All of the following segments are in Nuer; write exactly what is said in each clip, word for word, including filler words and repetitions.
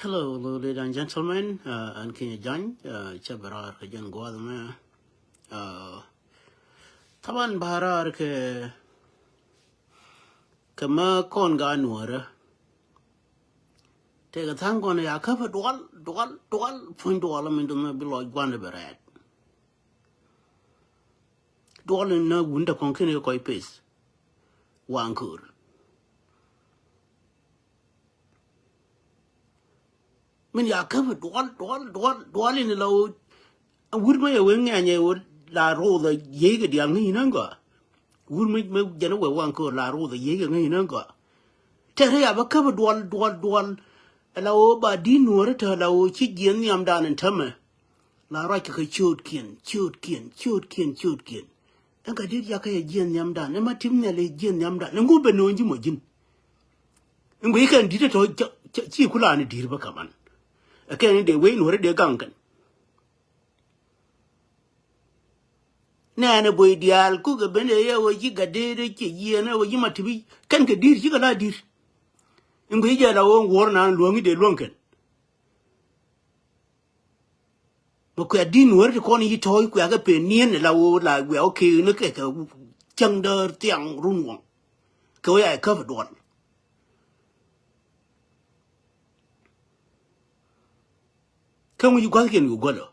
Hello, hello, ladies and gentlemen. Uh, ɛn Kinyɛ Jany, uh, cɛ bɛ raar kɛ jɛn gua̱a̱th mɛ. Uh, thaban bä raar kɛ, kɛ mä kɔn ga nuɔrä. Tëëkɛ tha̱a̱ŋ kɔn ya käpɛ dual, dual, dual, puny dual min dɔmɛ bi lɔc gua̱n bɛ rɛɛt. Dual in na wun da kɔn kini kɔc pes. Waŋ kör. Min ya käpɛ dual, dual, dual, dual in la wä. Wur mä yɛ wee ŋɛnyɛ wä la roth a yiey kɛ dial ŋäc inä gɔaa. Wur mä, mä jɛn wee waŋ kör la roth a yiey kɛ ŋäc inä gɔaa. Tɛrɛ ya bä käpɛ dual, dual, dual. La wä ba di nuɔrä tɛ la wä ci jiɛn nhiamdan in tämɛ. La ruac kɛ kɛ ciöötkiɛn, ciöötkiɛn, ciöötkiɛn, ciöötkiɛn. Ɛn ka dit yakɛ yɛ jiɛn nhiamdan, ɛn ma tim nhial yɛ jiɛn nhiamdan, ɛn ŋu bɛ no̱o̱ŋ ji̱ mɔ ji̱n. Ɛn guic kɛn di̱t ɛ tɔ, ci, ci, ci kulaani di̱i̱r bä kaman. Ɛ kɛn in dee wec nuɔ̱ri dee gaŋ kɛn. Nɛɛnɛ boi diaal kukɛ ben ɛ yɛ wec ji̱ gat dee dee ci yieen ɛ wec ji̱ ma ti̱pi kɛn kɛ di̱i̱r cikɛ la di̱i̱r. Ɛn guic jɛ la ɣöö ŋuɔ̱ɔ̱r naan luäŋi dee luäŋ kɛn. Mɛ kuɛ di̱n wär ti kɔn yi tɔ̱ɔ̱c kuɛ kɛ pen niɛn la woo la wiɛ wä kee ni kɛ kɛ cäŋ däär thiaŋ run wɔŋ. Kɛ wä ya ɛ käp duɔl. Kä ŋu yi gua̱thkiɛn yu guäl ɔ.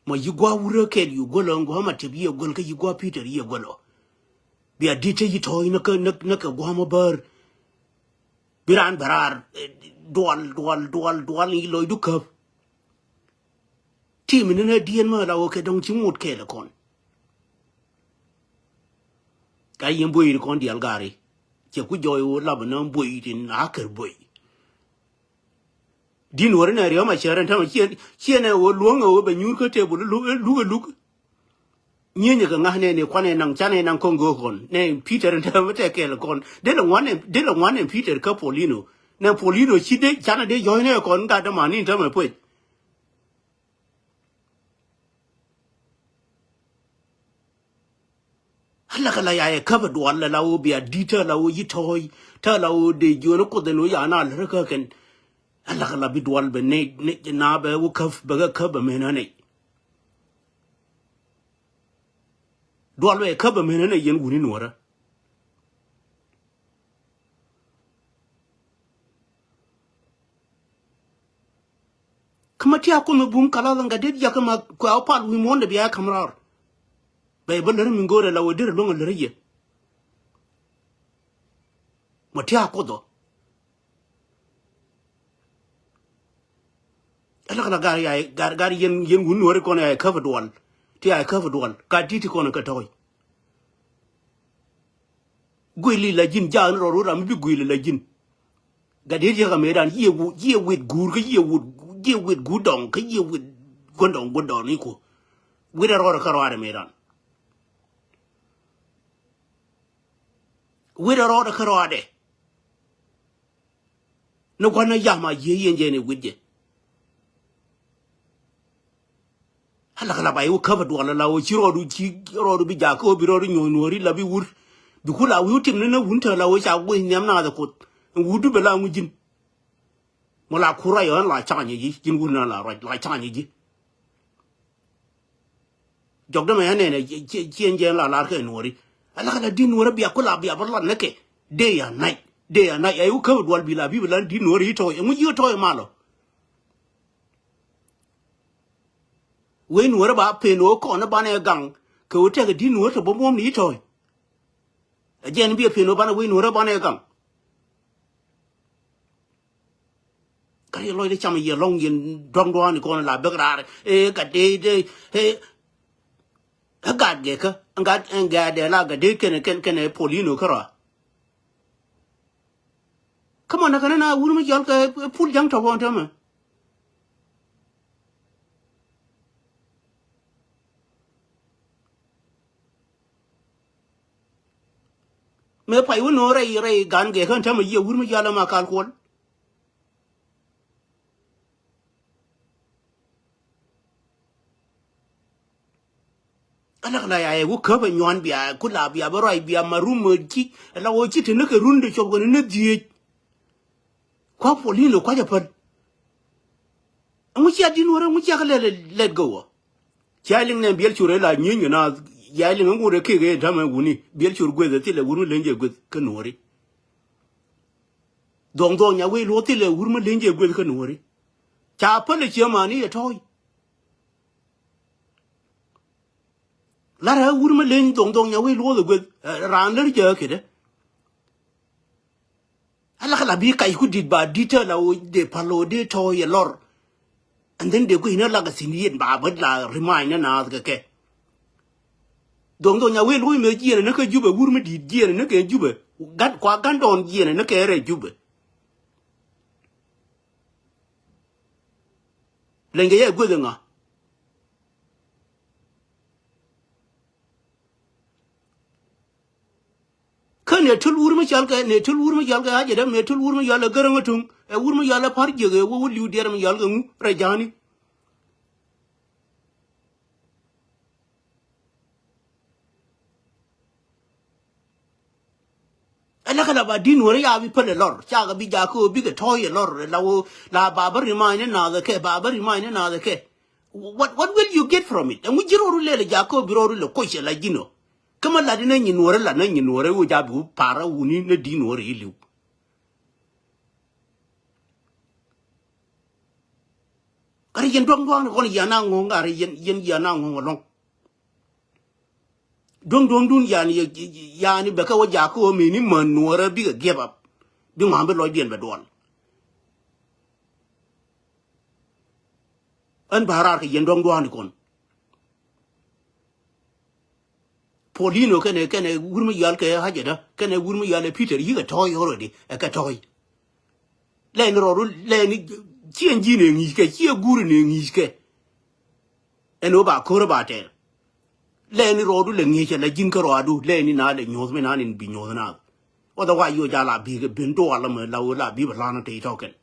Mɔ yi gua̱ wurä kɛl yu guäl ɔ, ŋuɔ̱ ma tep yi ɛ guäl kä yi gua̱ Peter yi ɛ guäl ɔ. Bia di̱t te yi tɔ̱ɔ̱c näk, näk, näk kɛ gua̱ mɔ bäär. Bi raan bɛ raar, eh, duɔl, duɔl, duɔl, duɔl, ni lɔcdu käp. Ti mi ni nä diɛn mä la wä kɛ dɔ̱ŋ ci ŋot kɛɛl kɔn. Ka yien buey ri kɔn dial gari. Cɛ ku jɔy wä lap nä buey tin a kär buey. Din wä ri nɛ riɔm a cɛ rɛn tämɛ ciɛn, ciɛn ɛ wä luɔ̱ŋ ɛ wä bɛ nyuur kä tebul luk, luk, luk. Nyieny kɛ ŋa̱ nɛ ni kuan ɛ naŋ, can ɛ naŋ kɔn go̱o̱k kɔn. Nɛ Peter in tämɛ tɛ kɛɛl kɔn. Dee lɛ ŋuan ɛ, dee lɛ ŋuan ɛ Peter kä Paulino. Nɛ Paulino ci dee, can ɛ dee jɔy nɛ kɔn gat däman ni tämɛ puec. Ala kɛ la ya yɛ käp ɛ dual la wä bia di̱t tä la wä yi tɔɔy tä la wä dee jiön kuoth ɛn wä ya na lär kä kɛn. Ala kɛ la bi dual bɛ nɛ, nɛ na bɛ wä käp bɛ kɛ käp bɛ menä nɛ. Dual bɛ käp bɛ menä nɛ yɛn wuni nuɔrä. Kä ma tia̱a̱ kuoth mi bum kalath ŋa det jakä ma kua wä pal wi̱i̱ muɔ̱ɔ̱n dee bia ɛ ka̱m raar. Bɛ bä lär mi ŋo̱o̱rɛ la wä derɛ luäŋ a lär yɛ. Ma tia̱a̱ kuoth ɔ. Ɛ lak la gar ya gar, gar yɛn, yɛn wun nuɔ̱ɔ̱ri kɔn ya ɛ käp duɔl. Ti ya ɛ käp duɔl ka di̱t ti kɔn kä tɔ̱ɔ̱c. Guili la ji̱n jaak ni rɔɔd wä ram mi bi guili la ji̱n. Gat diet yek a mëëdan yiëë wu, yiëë wit guur kä yiëë wut, yiëë wit guur dɔŋ kä yiëë wit guändɔŋ guändɔŋ ni ku. Wit a rɔɔd kä rɔɔdɛ mëëdan. Wit a rɔɔd kä rɔɔdɛ. Ni gua̱n ni yam a yiëë yɛn jɛ ni wit jɛ. Ala kɛ la ba iwä käp a duɔl la wä ci rɔɔdu ci rɔɔdu bi jakä wä bi rɔɔdu nyuɔ̱ny nuɔ̱ɔ̱ri la bi wur. Bi ku la wi̱i̱ wä tim ni na wun te la wä ca gui̱c nhiam naath ɛ kuoth. Ɛn wutdu bɛ la ŋu ji̱n. Mɔ la ku ruac ɣän la cakanyɛ ji̱ ji̱n wut na la ruac la cakanyɛ ji̱. Jɔk dämɛ ɣän nɛnɛ ciɛn jɛn la lar kɛ nuɔ̱ɔ̱ri. Ala kɛ la di̱t nuɔ̱ɔ̱ri bia ku la bia bä lat ni kɛ. Dee ya nac dee ya nac a iwä käp a duɔl bi la bi bi la di̱t nuɔ̱ɔ̱ri i̱ tɔ̱ɔ̱c ɛŋu ji̱ tɔ̱ɔ̱c malɔ. Wec nuɔ̱ɔ̱rä ba pen ɣöö kɔn i̱ banɛ gaŋ kɛ ɣöö tɛkɛ di̱t nuɔ̱ɔ̱rä te bä muɔ̱m ni i̱ tɔ̱ɔ̱c. Ɛ jɛn biɛ pen ɣöö banɛ wec nuɔ̱ɔ̱rä banɛ gaŋ. Kä yɛ lɔcdɛ cam yɛ lɔŋ yɛn dua̱ŋ dua̱a̱n kɔn la bek raar ëë gat dee dee ëë. Ɛ gat gɛkä ɛ gat ɛ gat dee la gat dee kɛnɛ kɛnɛ kɛnɛ Paulino kärɔa. Kä mɔ näk kɛn na wur mi cɔl kɛ pul ja̱ŋ tɔk ɣɔn täämɛ. Mëë pay wä no̱o̱ŋ rɛy rɛy gan gɛɛ kän täämɛ yiëë wur mi cɔl ma kal kuɔl. Ala kɛ la ya yɛ wä käp ɛ nyuan bia ku la bia bä ruac bia ma rum ɛ ci ala wä ci te ni kɛ run de cop kɛ ni ni dhieec. Kua Paulino kuac ɛ päl. Ɛŋu cia di̱t nuɔ̱rä ɛŋu cia kɛ lɛ lɛ go wä. Cia liŋ nɛ biɛl cur ɛ la nyieeny kɛ na ya liŋ ɛŋu rɛ kek ɛ ta̱mɛ wuni biɛl cur gueth ɛ thilɛ wur mi leny jɛ gueth kä nuɔ̱ri. Dhuɔŋ dhuɔŋ nya wee luɔth thilɛ wur mi leny jɛ gueth kä nuɔ̱ri. Ca päl ɛ ciɛ mani ɛ tɔ̱ɔ̱c. Lar ɛ wur mi leny dhuɔŋ dhuɔŋ nya wee luɔth ɛ gueth raan lär jɛ kä kedɛ. Ala kɛ la bi kac ku dit ba dit ɛ la wä dee pal wä dee tɔ̱ yɛ lɔr. And then dee guic ni la kɛ thin yɛn ba bä la remind ni naath kɛ kɛ. Dhuɔŋ dhuɔŋ nya wee luɔth mɛ jiɛn ni kɛ Jubɛ wur mi dit jiɛn ni kɛ Jubɛ. Gan kua gan dɔɔn jiɛn ni kɛ rɛ Jubɛ. Leny kɛ yɛ gueth ɛ ŋa. Kä nɛ tul wur mi cɔal kɛ nɛ tul wur mi cɔal kɛ a jɛ däm nɛ tul wur mi cɔal kɛ gäräŋ a tuŋ ɛ wur mi cɔal kɛ par jiɛk ɛ wä wä liw diɛɛr mi cɔal kɛ ŋu rɛ ja̱a̱ni. Ala kɛ la ba di̱n wä rɛ ya bi päl ɛ lɔr ca kɛ bi jakä wä bikɛ tɔ̱ɔ̱c ɛ lɔr la wä la ba bä remind ni naath ɛ kɛ ba bä remind ni naath ɛ kɛ. What, what will you get from it? Ɛŋu ji̱ rɔɔdu lɛl ɛ jakä wä bi rɔɔdu lɛ koc ɛ la ji̱n ɔ. Kä ma lat inɛ nyin nuɔrɛ lat nɛ nyin nuɔrɛ wä jabi wä parä wuni nɛ di̱t nuɔrɛ i̱ li̱w. Gat yɛn duɔ̱ŋ duɔ̱ŋ ni kɔn yɛn a ŋo̱o̱ŋ gat yɛn yɛn yɛn a ŋo̱o̱ŋ ɛlɔ̱ŋ. Duɔ̱ŋ duɔ̱ŋdun yani yani bɛ kɛ wä jakä wä meni män nuɔrɛ bikɛ give up. Bi ŋuan bi lɔcdiɛn bɛ duɔl. Ɣän ba raar kɛ yɛn duɔ̱ŋ duɔ̱ŋ ni kɔn. Paulino kɛnɛ kɛnɛ wur mi yal kɛ hajɛ dä kɛnɛ wur mi yal ɛ Peter yikɛ tɔ̱ɔ̱c already ɛ kɛ tɔ̱ɔ̱c. Lɛni rɔɔdu lɛni ciɛ ji̱n ɛ ŋi̱i̱ckɛ ciɛ guur ni ɛ ŋi̱i̱ckɛ. Ɛn ɣöö ba ko̱r ba tɛɛr. Lɛni rɔɔdu lɛ ŋi̱i̱cɛ la ji̱n kä rɔɔdu lɛni na lɛ nyuɔ̱th mi na nin bi nyuɔ̱th naath. Otherwise yo jal a bi ben duɔl ɛmɛ la ɣöö la bi bɛ lan te tɔ̱ kɛn.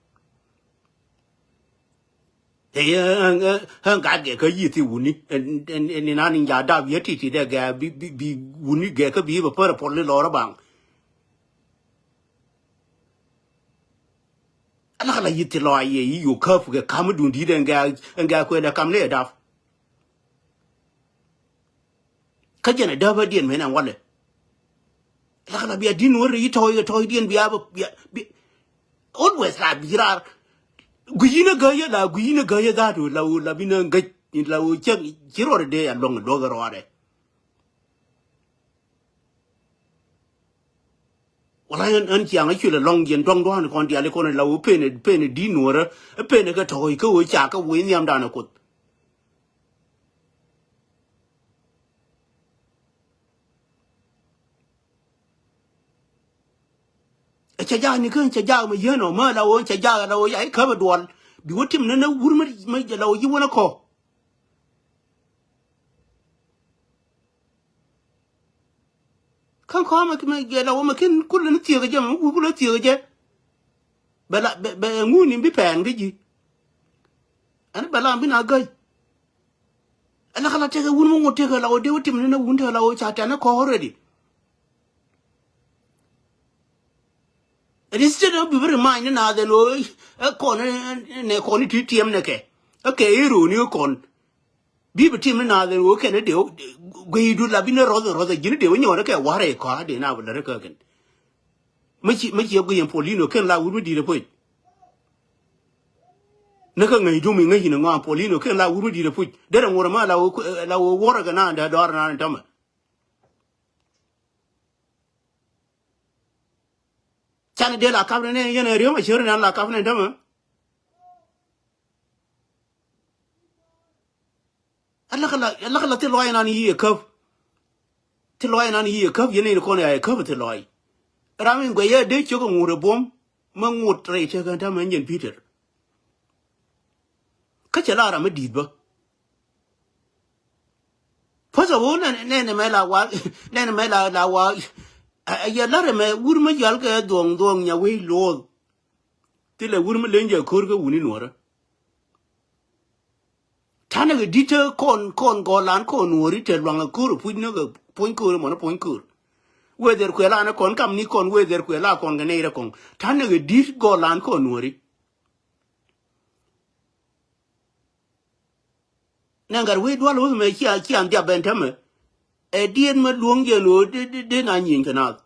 Ɛ ɛ ɛ ɛ gat gɛ kä yithi wuni ɛn ɛn ɛn ina ni ja dap yɛ titi dɛ gɛ bi bi bi wuni gɛ kä bi bɛ pär pɔl ni lɔrä baŋ. Ala kala yithi lɔ ayɛ yi yo käp gɛ kam dun di dɛ gɛ gɛ kuɛ dɛ kam ni dap. Kä jɛn ɛ dääpä diɛn men ɛn walɛ. Lak la bia di̱n wä ri tɔ̱ɔ̱c tɔ̱ɔ̱c diɛn bia bia bia. Always la bi raar. Gui̱cin ɛ gäyä la gui̱cin ɛ gäyä dhaatu la wä la bi nä gäc la wä cäk ci ruɔr dee a luɔ̱ŋ luɔ̱k ruɔrɛ. Wala ɛn ɛn ciaŋ a cuil ɛlɔ̱ŋ yɛn duɔ̱ŋ duɔ̱ɔ̱n kɔn diali kɔn la wä pen ɛ pen ɛ di̱n wä rä ɛ pen ɛ kɛ tɔ̱ɔ̱c kä wä ca kä wä i̱ nhiamdan ɛ kuoth. Ɛ cɛ jaak ni kä cɛ jaak mɛ yien ɔ mɛ la wä cɛ jaak la wä ya i̱ käp ɛ duɔl bi wä tim ni ni wur mɛ la wä yi wä ni kɔ. Kä kɔmɛ mɛ jɛ la wä mɛ kin kulɛ ni thiek jɛ mɛ wur kulɛ thiek jɛ. Bɛ la bɛ bɛ ŋuni bi pɛn kä ji̱. Ɛn bɛ la bi na gäc. Ɛn la kɛ la tekɛ wun mɛ ŋut tekɛ la wä dee wä tim ni na wun tekɛ la wä ca tɛn ni kɔk already. Ɛn instead of bi bi remind ni na dhɛn wä ɛ kɔn nɛ kɔn ni ti tiɛm nɛ kɛ. Ɛ kɛ i̱ roni ɛ kɔn. Bi bi tim ni naath ɛn ɣöö kɛn i̱ dee gueydu la bi ni rɔth in rɔth ɛ ji̱n i̱ dee wä nyɔɔn i̱ kɛ wa̱rɛ i̱ kɔa̱a̱ dee na bi lät i̱ kä kɛn. Mi ci mi ci ɛ guey ɛn Paulino kɛn la wur mi di̱i̱t ɛ puc. Ni kä ŋäc dum i̱ ŋäc in ŋɔaŋ Paulino kɛn la wur mi di̱i̱t ɛ puc derɛ ŋurɛ ma la wee la wee wuɔrɛ kɛ naan dee dɔɔr naan in tämɛ. Can dee la kap ni nɛn yɛn ɛ riäm ɛ cär naan la kap ni tämɛ. Alak la alak la thil lɔac nan yiëë käp. Thil lɔac nan yiëë käp yɛn in kɔn ya yɛ käp thil lɔac. Ram in guɛc yɛ dee ciök ŋut ɛ buɔ̱m mä ŋut rɛy cäk ɛn ta̱mɛ nyɛn Peter. Kä cɛ la ram mi di̱i̱t bä. First of all nɛn nɛn mɛ la wa nɛn mɛ la la wa. Yɛ la̱r ɛmɛ wur mä yal kɛ dhuɔ̱ŋ dhuɔ̱ŋ nya wec luɔth. Thilɛ wur mi leny jɛ ko̱r kä wuni nuɔrä. Ta̱nɛ kɛ di̱t te kɔn, kɔn gɔlan kɔn nuɔri te luaŋ ɛ ko̱r ɛ puc ni kɛ puɔ̱ny ko̱r ɛ mɔn ɛ puɔ̱ny ko̱r. Wee dhɛr kuɛ lan ɛ kɔn kam ni kɔn wee dhɛr kuɛ la kɔn kɛ nɛy rɛ kɔn. Ta̱nɛ kɛ di̱t gɔlan kɔn nuɔri. Nɛ gat wec dual wec mɛ cia, cia dhiap ɛn tämɛ. Ɛ diet mɛ luɔ̱ŋ jɛn ɣöö di, di, di na nyieny kɛ naath.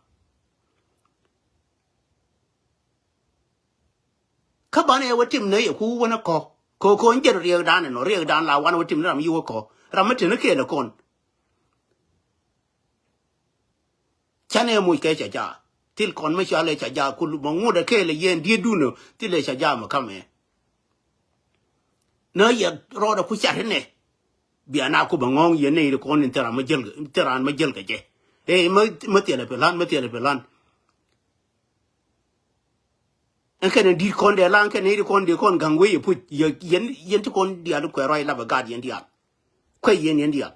Kä banɛ ɛ wä tim nɛ yɛ ku wänä kɔk. Kɛ kɔn jɛn riɛkdan ɛnɔ, riɛkdan la wanɛ wä tim ni ram yi wä kɔk. Ram mi teni kɛɛl ɛ kɔn. Canɛ moc kɛ ca jaa. Thil kɔn mi cɔal ɛ ca jaa kul mɔ ŋut ɛ kɛɛl ɛ yɛn diet dun ɛ thil ɛ ca jaa mɛ kamɛ. Nä yɛ rɔɔdɛ ku cat inɛ. Bia na ku bɛ ŋɔ̱ɔ̱ŋ yɛ nɛy ri kɔn in thil raan ma jäl kɛ, thil raan ma jäl kɛ jɛ. Ɛ, ma, ma thilɛ pɛ lan, ma thilɛ pɛ lan. Ɛn kɛn in di̱t kɔn dee lan kɛn nɛy ri kɔn dee kɔn gaŋ wee yɛ puc. Yɛ, yɛn, yɛn ti kɔn diaal kuɛ ruac lapɛ gat yɛn diaal. Kuɛ yɛn yɛn diaal.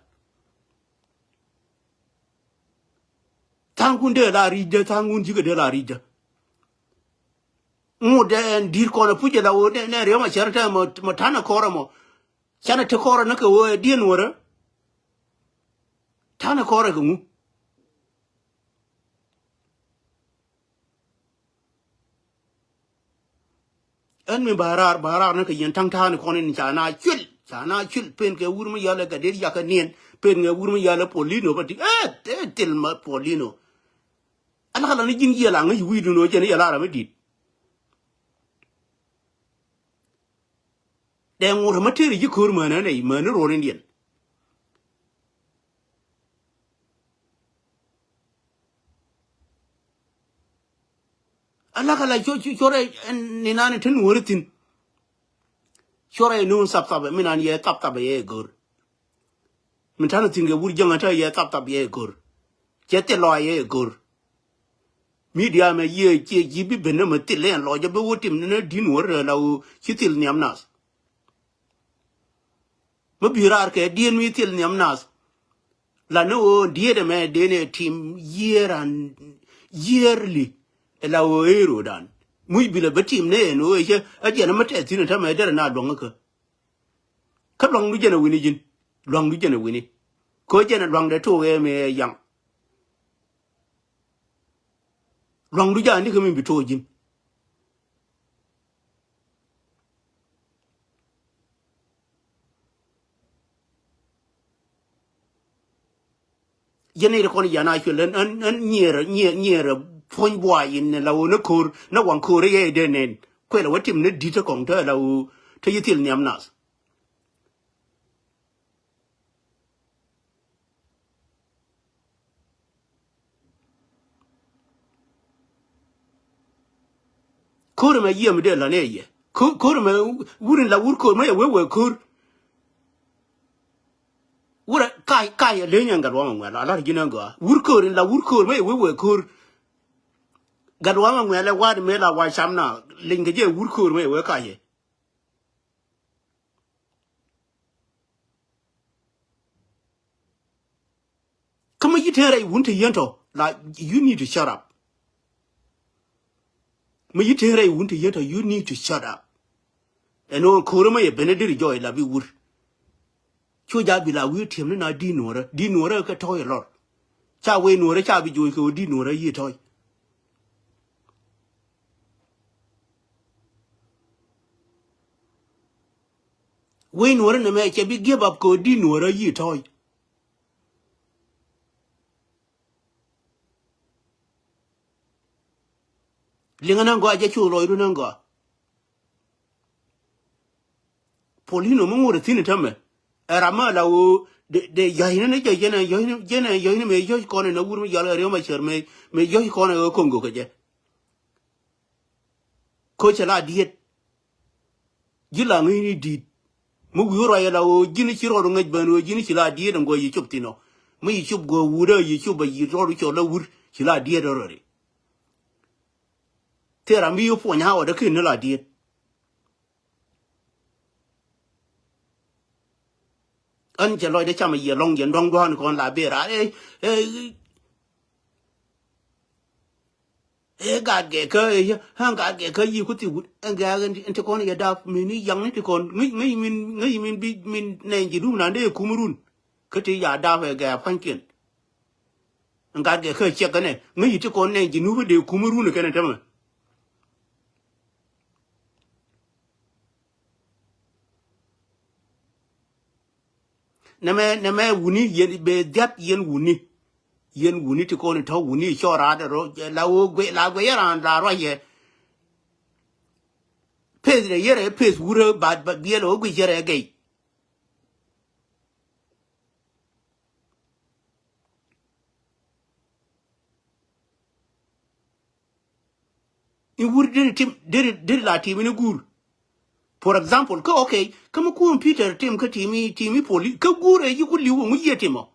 Tha̱a̱ŋkun dee la ri̱cdä, tha̱a̱ŋkun ji̱ kɛ dee la ri̱cdä. Ŋut dee ɛn di̱t kɔn ɛ puc ɛ la ɣöö nɛ, nɛ riɛm a cär tɛ mɔ, mɔ ta̱nɛ kɔrɛ mɔ. Canɛ te kɔrɛ ni kɛ ɣöö ɛ diɛn wärä. Ta̱nɛ kɔrɛ kɛ ŋu. Ɛn mi ba raar, ba raar ni kɛ yɛn ta̱ŋ ta̱a̱ni kɔn in ca na cuil, ca na cuil pen kɛ wur mi yalɛ kɛ det yakä niɛn, pen kɛ wur mi yalɛ Paulino bä ti, ɛ, ɛ, thil ma Paulino. Ala kala ni ji̱n yiël aŋä yi wi̱i̱dun ɣöö jɛn yɛl a ram mi di̱t. Dee ŋut ɛ ma tëëri ji̱ ko̱r mänä nɛy, mäni ro̱o̱r in diɛn. Ala kala cɔ, cɔ, cɔrɛ, ɛn, ni nani tin weri thin. Cɔrɛ ni wun thap thap, mi nani yɛ thap thap yɛ gör. Min tani thin kɛ wur jäŋä te yɛ thap thap yɛ gör. Cɛ thil lɔ yɛ gör. Media mɛ yɛ ciɛ ji̱ bi ben ni mɛ thil lɛn lɔ jɛ bi wä tim ni ni din weri la wä ci thil nhiam nath. Mi bi raar kɛ dieen mi thil nhiam nath. La ni ɣöö diet ɛmɛ dee ni tim year and yearly. Ɛ la ɣöö ëë ro̱o̱dan muc bi lɛ bä tim ni ɛn ɣöö ɛ cä ɛ jiɛn ɛmɛ tɛth thi̱n ɛ tämɛ derɛ na luäŋ kä. Kä luaŋdu jɛn ɛ wi̱ni ji̱n. Luaŋdu jɛn ɛ wi̱ni. Kä jɛn ɛ luaŋdɛ took ɛ mi ɛ yaŋ. Luaŋdu jɛ ani kä mi bi took ji̱n. Jɛn ni ri kɔn yan a cuɛl ɛn, ɛn, ɛn nyiɛɛr, nyiɛɛr, nyiɛɛr puɔ̱ny buay in la ɣöö ni ko̱r, ni waŋ ko̱r i̱ yɛ i̱ dee nɛn. Kuɛl ɛ wä tim ni di̱t ɛ kɔŋ te la ɣöö te yi thil nhiam nath. Ko̱r ɛmɛ yiëë mi dee la̱t ni ɛ yɛ. Ko̱r, ko̱r ɛmɛ wur in la wur ko̱r mɛ yɛ wee wee ko̱r. Wurɛ ka̱c, ka̱c ɛ leny ɛn gat wamɛ ŋuɛl a la̱t ji̱n ɛn gɔaa. Wur ko̱r in la wur ko̱r mɛ yɛ wee wee ko̱r. Gat wamɛ ŋuɛl ɛ wa̱a̱t mëë la wa cam na leny kɛ jɛ wur ko̱r mɛ yɛ wee ka̱c ɛ. Kä mi yi ten rɛy wun te yien tɔ la, you need to shut up. Mi yi ten rɛy wun te yien tɔ, you need to shut up. Ɛn ɣöö ko̱rä mi yɛ ben a deri jɔɔc la bi wur. Cu ja bi la wi̱i̱ tiɛm ni na di̱t nuɔ̱ɔ̱rä, di̱t nuɔ̱ɔ̱rä kɛ tɔ̱ɔ̱c ɛ lɔr. Ca wee nuɔ̱ɔ̱rä ca bi joc kɛ ɣöö di̱t nuɔ̱ɔ̱rä yi tɔ̱ɔ̱c. Wec nuɔ̱ɔ̱rä nɛmɛ cɛ bi give up kɛ ɣöö di̱t nuɔ̱ɔ̱rä yi tɔ̱ɔ̱c. Liŋä näŋ gɔaa jɛ cu lɔcdu näŋ gɔaa. Polino mi ŋot ɛ thi̱n ɛ tämɛ. Ɛ ram mi ala ɣöö de, de yäcni ni jɛ jɛn ɛ yäcni, jɛn ɛ yäcni mëë yäc kɔn ɛ na wur mi yal ɛ riɔm ɛ cär mëë, mëë yäc kɔn ɛ ɣöö ko̱ŋ go̱kɛ jɛ. Ko̱ cɛ la diet. Ji̱ la ŋi̱i̱cni di̱i̱t. Mi wi̱i̱ ruac ɛ la ɣöö ji̱n ci rɔɔdu ŋäc ben ɣöö ji̱n ci la diet ɛn guɔ yi cop thi̱n ɔ. Mi yi cop guɔ wut ɛ yi cop ɛ yi rɔɔdu cɔl ɛ wur ci la diet ɛ rɔɔdi. Thil ram bi yi puɔ̱ny a ɣɔt ɛ ken ni la diet. Ɣän cɛ lɔcdɛ cam a yiɛ lɔŋ yɛn dua̱ŋ dua̱a̱n kɔn la ber a ɛ, ɛ, Ɛ gat gɛ kä ɛ yä ɛ gat gɛ kä yi ku thi wut ɛ gɛ ɛ ti kɔn yɛ dap mi ni yaŋ ni ti kɔn ŋäc ŋäc min ŋäc min bi min nɛn ji̱ dum nan dee kum run. Kä ti ya dap ɛ gɛ pua̱nykiɛn. Ɛ gat gɛ kä ciɛk kɛnɛ ŋäc yi ti kɔn nɛn ji̱ nup dee kum run kɛnɛ tämɛ. Nɛmɛ nɛmɛ wuni yɛn bɛ dhiat yɛn wuni. Yɛn wuni ti kɔn tɔ̱ wuni cɔɔr raadɛ rɔ la wee guɛ la guɛ yɛ raan la ruac yɛ. Peth rɛ yɛrɛ peth wurä ba ba biɛl wee guic yɛrɛ gɛy. In wur deri tim deri deri la tim in guur. For example, kä okay, kä mi kuun Peter tim kä timi timi poli kä guur ɛ yi ku liw ŋu yiɛ timɔ.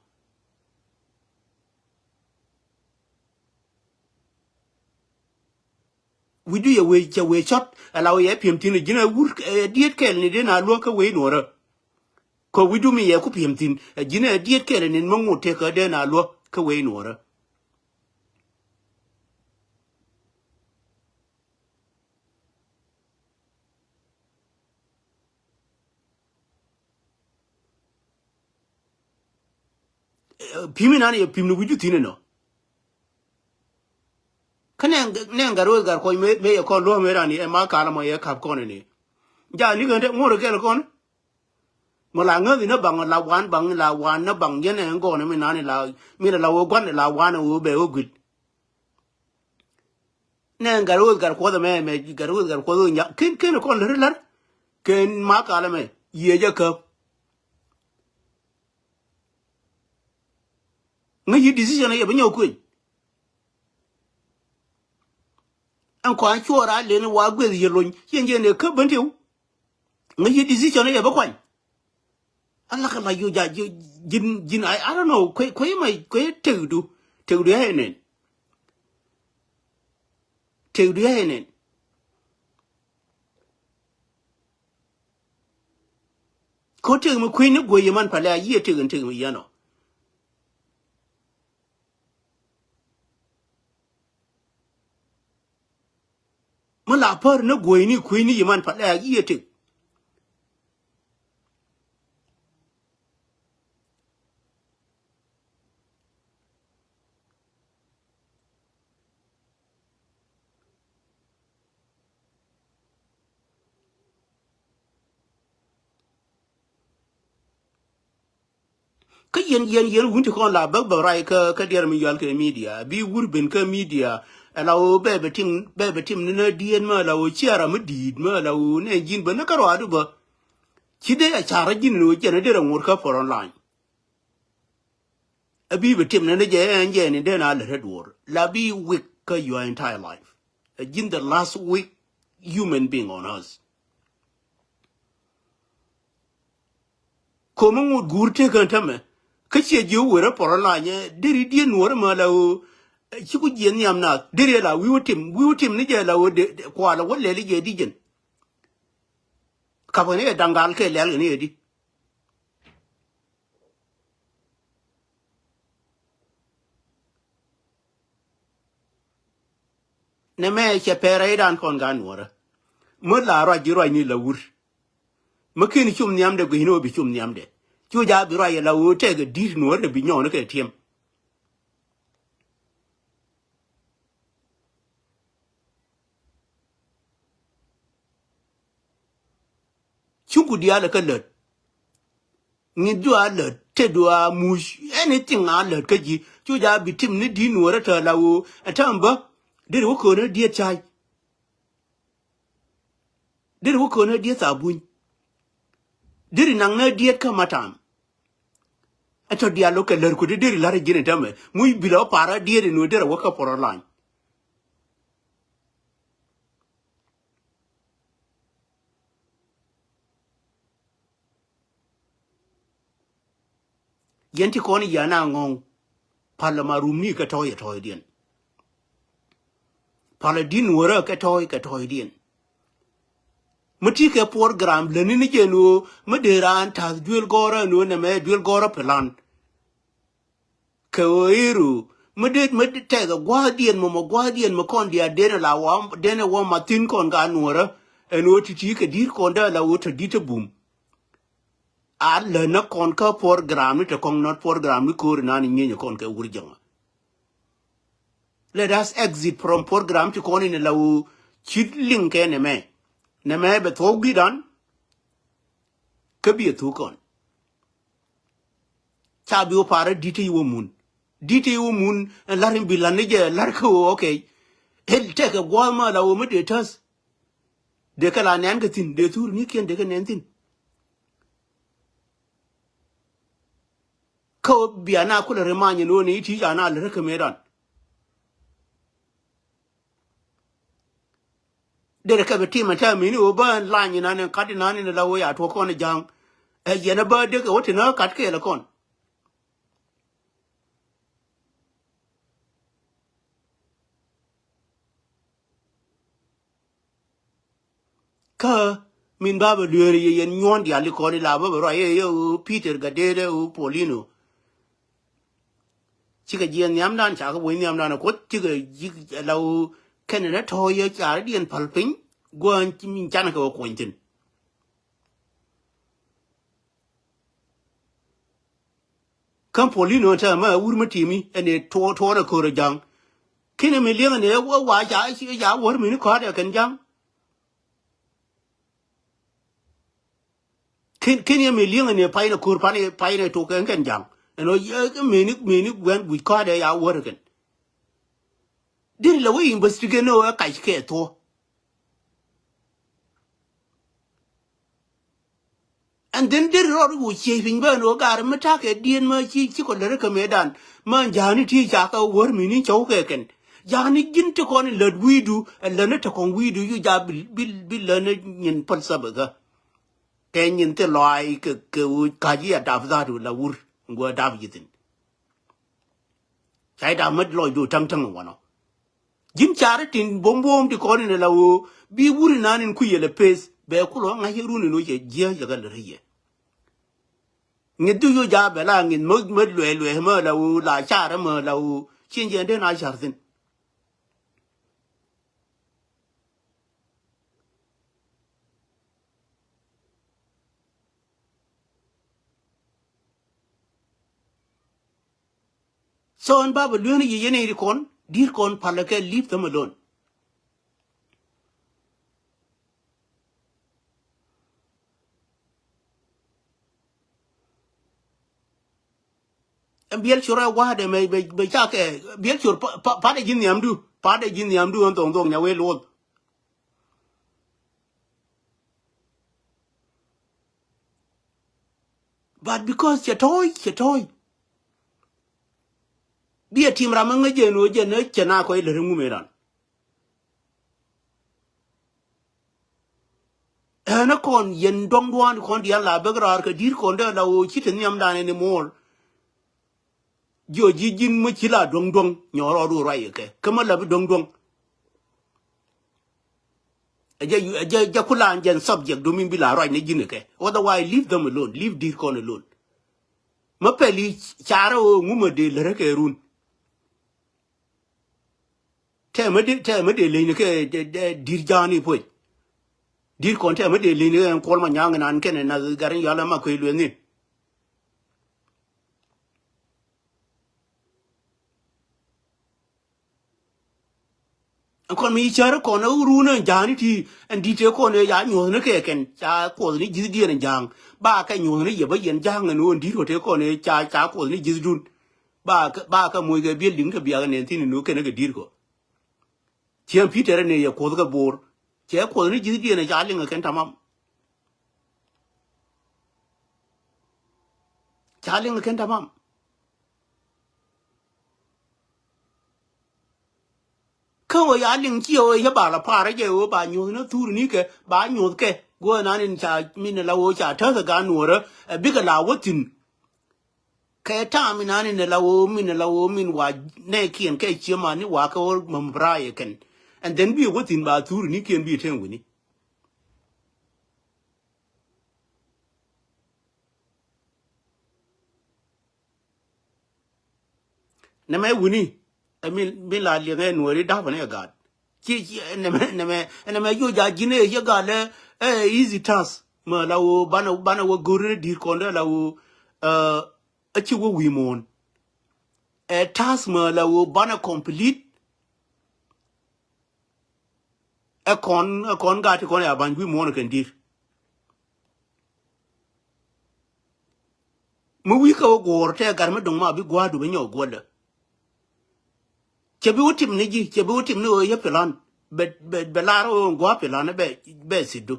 Wi̱cdu yɛ wee cɛ wee cɔt ala wee yɛ piɛm thin ji̱n ɛ wur ɛ diet kɛl ni den a luäk kä wee nuɔrä. Kɔ wi̱cdu mi yɛ ku piɛm thin ɛ ji̱n ɛ diet kɛl ni ma ŋot tek kä den a luäk kä wee nuɔrä. Pimi nan yɛ pim ni wi̱cdu thin inɔ. Kä nɛ nɛ gat ro̱o̱th gat kuɔc me yɛ kɔn luɔ̱k me ran yɛ ma kal mɔ yɛ kap kɔn ini. Ja ni kɛn te ŋuɔr kɛl kɔn. Mɔ la ŋäth inä baŋ la wan baŋ la wan nä baŋ yɛn ɛ ŋɔn mi nan la mi la wee guan la wan wee bɛ wee guit. Nɛ gat ro̱o̱th gat kuɔth ɛmɛ mɛ gat ro̱o̱th gat kuɔth nya ken ken kɔn lär lär. Ken ma kal ɛmɛ yiëë jɛ käp. Ŋäc yi decision ɛ yɛ bi nyɔk kueny. Ɛn kɔn cuɔɔr a len wa gueth yɛ lony yɛn yɛn ɛ käp ben tiw. Ŋäc yi decision ɛ yɛ bi kuany. Ala kɛ la yo ja ji̱n ji̱n I don't know kuɛ kuɛ ma kuɛ tekdu tekdu ya enen. Tekdu ya enen. Ko tek mi kui̱ ni guey man pale a yiɛ tek in tek mi yɛn ɔ. Mi la pär ni guey ni kui̱ ni yi man pale a yiɛ tek. Kä yɛn yɛn yɛn wun ti kɔn la bäk bäk ray kä kä diɛr mi yual kɛ media bi wur ben kä media. Ɛ la woo bɛ bɛ tim bɛ bɛ tim ni na diɛn ma la woo ciara mi diit ma la woo nɛ jin bä ni kä ruadu bä. Ci dee a cara jin ni woo jɛn a der a ŋor kä front line. A bi bɛ tim ni ni jɛ ɛn jɛ ni den a lät a duɔr la bi weak kä your entire life. A jin the last weak human being on earth. Komi ŋut guur tekän tämɛ kä ciɛ jiɛ wërä pɔrɔ la nyɛ deri diɛ nuɔrä ma la ɣöö. Ci ku jiɛ nhiam naath deri la wi̱i̱ wä tim wi̱i̱ wä tim ni jɛ la ɣöö kualɛ wä lɛli jɛ di jɛn. Kapä ni jɛ daŋ gal kɛ lɛl kɛ ni jɛ di. Nɛ mɛ cɛ pɛrɛ idan kɔn gan nuɔrä. Mä la ruac ji̱ ruac ni la wur. Mä ken cum nhiamdɛ gui̱cni wä bi cum nhiamdɛ. Cu ja bi ruac la wä tɛk di̱t nuɔrä bi nyɔɔn kɛ tiɛm. Cuku diaal kä lät. Ŋi̱thdu a lät, tetdu a muc, anything a lät kä ji̱. Cu ja bi tim ni di̱t nuɔrä tɛ la woo ɛ tääm bä. Deri wä köönä diet cay. Deri wä köönä diet thabuny. Deri naŋ nä diet kä matam. Ɛ tɔ diaal wä kɛ lät ku di deri la̱r ji̱n ɛ täämɛ muc bilɛ wä parä diet in wä derɛ wä kä pɔrɔ lany. Yɛn ti kɔn yɛn a ŋɔ̱ŋ. Palä ma rumni kɛ tɔ̱ɔ̱c ɛ tɔ̱ɔ̱cdiɛn. Palä di̱n wärä kɛ tɔ̱ɔ̱c kɛ tɔ̱ɔ̱cdiɛn. Mi ti kɛ program läni ni jɛ ni ɣöö mi dee raan ta̱th duel gɔ̱rä ni ɣöö nɛmɛ duel gɔ̱rä plan. Kɛ ɣöö i̱ ru Mi dee mi dee tɛkɛ gua̱a̱thdiɛn mɔ mɔ gua̱a̱thdiɛn mi kɔn diaal denɛ la wä denɛ wä ma thi̱n kɔn ka nuɔrä. Ɛn ɣöö ti̱ti̱ kɛ di̱t kɔn dee la ɣöö te di̱t te bum. A länä kɔn kä program ni te kɔn nɔt program ni ko̱ri nani nyieny kɔn kɛ wur jäŋä. Let us exit from program ti kɔn in la ɣöö cit liŋ kɛ nɛmɛ. Nɛmɛ bɛ thuɔ̱k gi̱dan. Kä bi ɛ thuk kɔn. Ca bi wä parä di̱t i̱ wä mun. Di̱t i̱ wä mun ɛn la̱r in bi la̱r ni jɛ la̱r kä ɣöö, okay. Ɛl tɛkɛ gua̱a̱th ma la ɣöö mi dee täth. Dee kɛ la nɛn kɛ thi̱n dee thur ni kiɛn dee kɛ nɛn thi̱n. Kä ɣöö bia na kulɛ ri many ɛn ɣöö ni i̱ ti̱i̱ ca na lät kä mëëdan. Derɛ kɛ bi tim ɛn tɛm ini ɣöö bä ɛn lany inan ɛn kat inan in la ɣöö ya tuɔk kɔn ɛ ja̱a̱ŋ. Ɛ yɛn ɛ bä dek ɛ wä tin ɣä kat kɛɛl ɛ kɔn. Kä min ba bɛ lueeri yɛ yɛn nyuɔ̱ɔ̱n diaal ikɔn ila bä bɛ ruac yɛ yɛ ɣöö Peter Gatdɛt ɛ ɣöö Paulino. Cikɛ jiɛɛn nhiamdan ca kɛ bo̱c nhiamdan ɛ kuoth cikɛ ji̱ la ɣöö kɛnɛ nɛ tɔ̱ yɛ carɛ diɛn päl piny gua̱a̱ny min canɛ kɛ kɛ kuɔny thi̱n. Kä Paulino tɛ mɛ wur mi timi ɛn ɛ tuɔɔnɛ ko̱r ɛ ja̱ŋ. Kinɛ mi liɛŋɛ ni ɛ wa ca ca wäär mini kɔ̱a̱t ɛ kɛn ja̱ŋ. Kin kin yɛ mi liɛŋɛ ni ɛ pa̱y nɛ ko̱r pan ɛ pa̱y nɛ tok ɛn kɛn ja̱ŋ. Ɛn ɔ mini mini guɛn guic kɔ̱a̱t ɛ ya wäär ɛ kɛn. Diri la wä investigate ni ɛ kac kɛ thuɔ. And then deri rɔɔd wä ciey piny bä ni wä gar mi takɛ dieen ma ci ci kɔ lär kä mëëdan ma ja̱a̱ni ti ca kɛ wär mi ni cɔw kɛ kɛn. Ja̱a̱ni ji̱n ti kɔn in lät wi̱i̱du ɛ läni ti kɔn wi̱i̱du yu ja bi bi bi läni nyin päl sabekä. Kɛ nyin thil lɔaac kɛ kɛ ɣöö ka̱c i̱ a dap dha̱a̱t wä la wur ŋuɔ dap yi̱thin. Ca i̱ dap mät lɔcdu täŋtäŋ wanɔ. Ji̱n carä tin buɔ̱m buɔ̱m ti kɔn inɛ la ɣöö bi wur inan in kui̱ yɛ lɛ peth bɛ kulɔ ŋa̱c irun in wä cɛ jiääc yɛ kɛ lät rɛy yɛ. Ŋi̱th du yoc a bɛ la ŋi̱th mä mä luɛɛ luɛɛ mä la ɣöö la carä mä la ɣöö cieŋ jɛ in den a ca̱r thi̱n. So ɛn ba bɛ lueeni yɛ yɛn iri kɔn di̱t kɔn palä kɛ leave them alone. Ɛn biɛl cor ɛ wa̱a̱dɛ mɛ mɛ mɛ cakɛ biɛl cor pa pa pa̱dɛ ji̱ nhiamdu pa̱dɛ ji̱ nhiamdu ɛn dhɔŋ dhɔŋ nya wee luɔth. But because cɛ tɔ̱ɔ̱c cɛ tɔ̱ɔ̱c. Bi a tim ram mi ŋäc jɛ ni wä jɛ ni cɛ na kɔc lät ŋum iran. Ɛn kɔn yɛn duɔ̱ŋ duɔ̱ɔ̱n kɔn diaal la bek raar kɛ di̱t kɔn dee la wä ci te nhiamdan anymore. Jiɔ ji̱ ji̱n mi ci la duɔ̱ŋ duɔ̱ŋ nyɔɔr rɔɔdu ruac kɛ kä mi la bi duɔ̱ŋ duɔ̱ŋ. Ɛ jɛ ɛ jɛ jɛ ku la jɛn subject du min bi la ruac ni ji̱n kɛ. Otherwise leave them alone, leave di̱t kɔn alone. Mi pɛli carɛ ɣöö ŋumä dee lärä kɛ run. Tɛmɛ dee tɛmɛ dee leny ni kɛ dee dee di̱t ja̱a̱ni puɔ̱c. Di̱t kɔn tɛmɛ dee leny ni kɛ kuɔl ma nyaŋ nan kɛnɛ na gariŋ yɔal ɛma kuec lueth ni. Ɛn kɔn mi cär kɔn ɛ run ɛn ja̱a̱ni ti ɛn di̱t tëë kɔn ɛ ya nyuɔ̱thni kɛ kɛn ca kuɔthni ji̱thdiɛn ɛn ja̱a̱ŋ. Ba kɛ nyuɔ̱thni yɛ bä yɛn ja̱a̱ŋ ɛn ɣöö ɛn di̱t kɔ tëë kɔn ɛ ca ca kuɔthni ji̱thdun. Ba kɛ ba kɛ moc kɛ building kɛ biak ɛn nɛn thi̱n ɛn ɣöö kɛn ɛ kɛ di̱t kɔ. Ciɛ Peter ɛn ɛ yɛ kuoth kɛ bo̱o̱r. Cɛ kuothni ji̱thdiɛn ɛ ca liŋ ɛ kɛn tamam. Ca liŋ ɛ kɛn tamam. Kä ɣöö ya liŋ ci ɣöö yä ba la pa̱a̱r jɛ ɣöö ba nyuɔ̱th ni thur ni kɛ ba nyuɔ̱th kɛ guɔ nan in ca min la ɣöö ca täth ɛ gan nuɔ̱ɔ̱rä ɛ bikɛ la wä thi̱n. Kɛ ta̱a̱ min nan in la ɣöö min la ɣöö min wa nɛɛkiɛn kɛ cië man ni wa kɛ ɣöö mäm bra yɛ kɛn. And then bi wä thi̱n ba thur ni kiɛn bi tɛŋ wi̱ni. Nɛ mɛ wuni Ɛ min, min la liɛŋɛ Nuɔri da̱pɛ ni ɛ gaat. Ci, ci, nɛmɛ, nɛmɛ, nɛmɛ yoc a ji̱n ɛ yɛ gat lɛ, ɛ, easy task. Mɛ la woo banɛ, banɛ wä go̱r ni di̱i̱t kɔn dee la woo, ɛ, ɛ ci wä wi̱i̱ muɔ̱ɔ̱n. Ɛ task mɛ la woo banɛ complete. Ɛ kɔn, ɛ kɔn gat ti kɔn ya ba̱ny wi̱i̱ muɔ̱ɔ̱n kɛn di̱i̱t. Mi wi̱i̱ kɛ wä guɔ̱ɔ̱r tɛ gat mi dɔ̱ŋ ma bi gua̱a̱r du bi nyɔk guɔ̱lä. Cɛ bi wä tim ni ji̱, cɛ bi wä tim ni ɣöö yä pilan. Bɛ, bɛ, bɛ lar ɣöö gua̱a̱r pilan bɛ, bɛ thi̱tdu.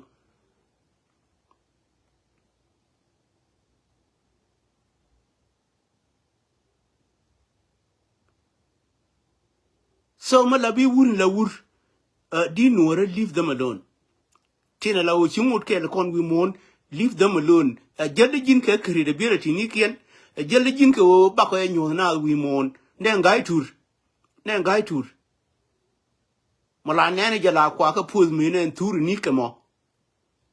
So mi la bi wur in la wur, uh, di Nuɔrä, leave them alone. Tinɛ la wä ci ŋot kɛɛl kɔn wi̱i̱ muɔ̱ɔ̱n, leave them alone. Ɛ jäl di ji̱n kɛ creativity ni kiɛn. Ɛ jäl di ji̱n kɛ wä bakɔ ɛ nyuɔ̱th naath wi̱i̱ muɔ̱ɔ̱n. Nɛ ŋa̱c tur. Nɛ ŋa̱c tur. Mɔ la nɛn jɛ la kuakä puɔth mëë nɛn thur ni kɛ mɔ.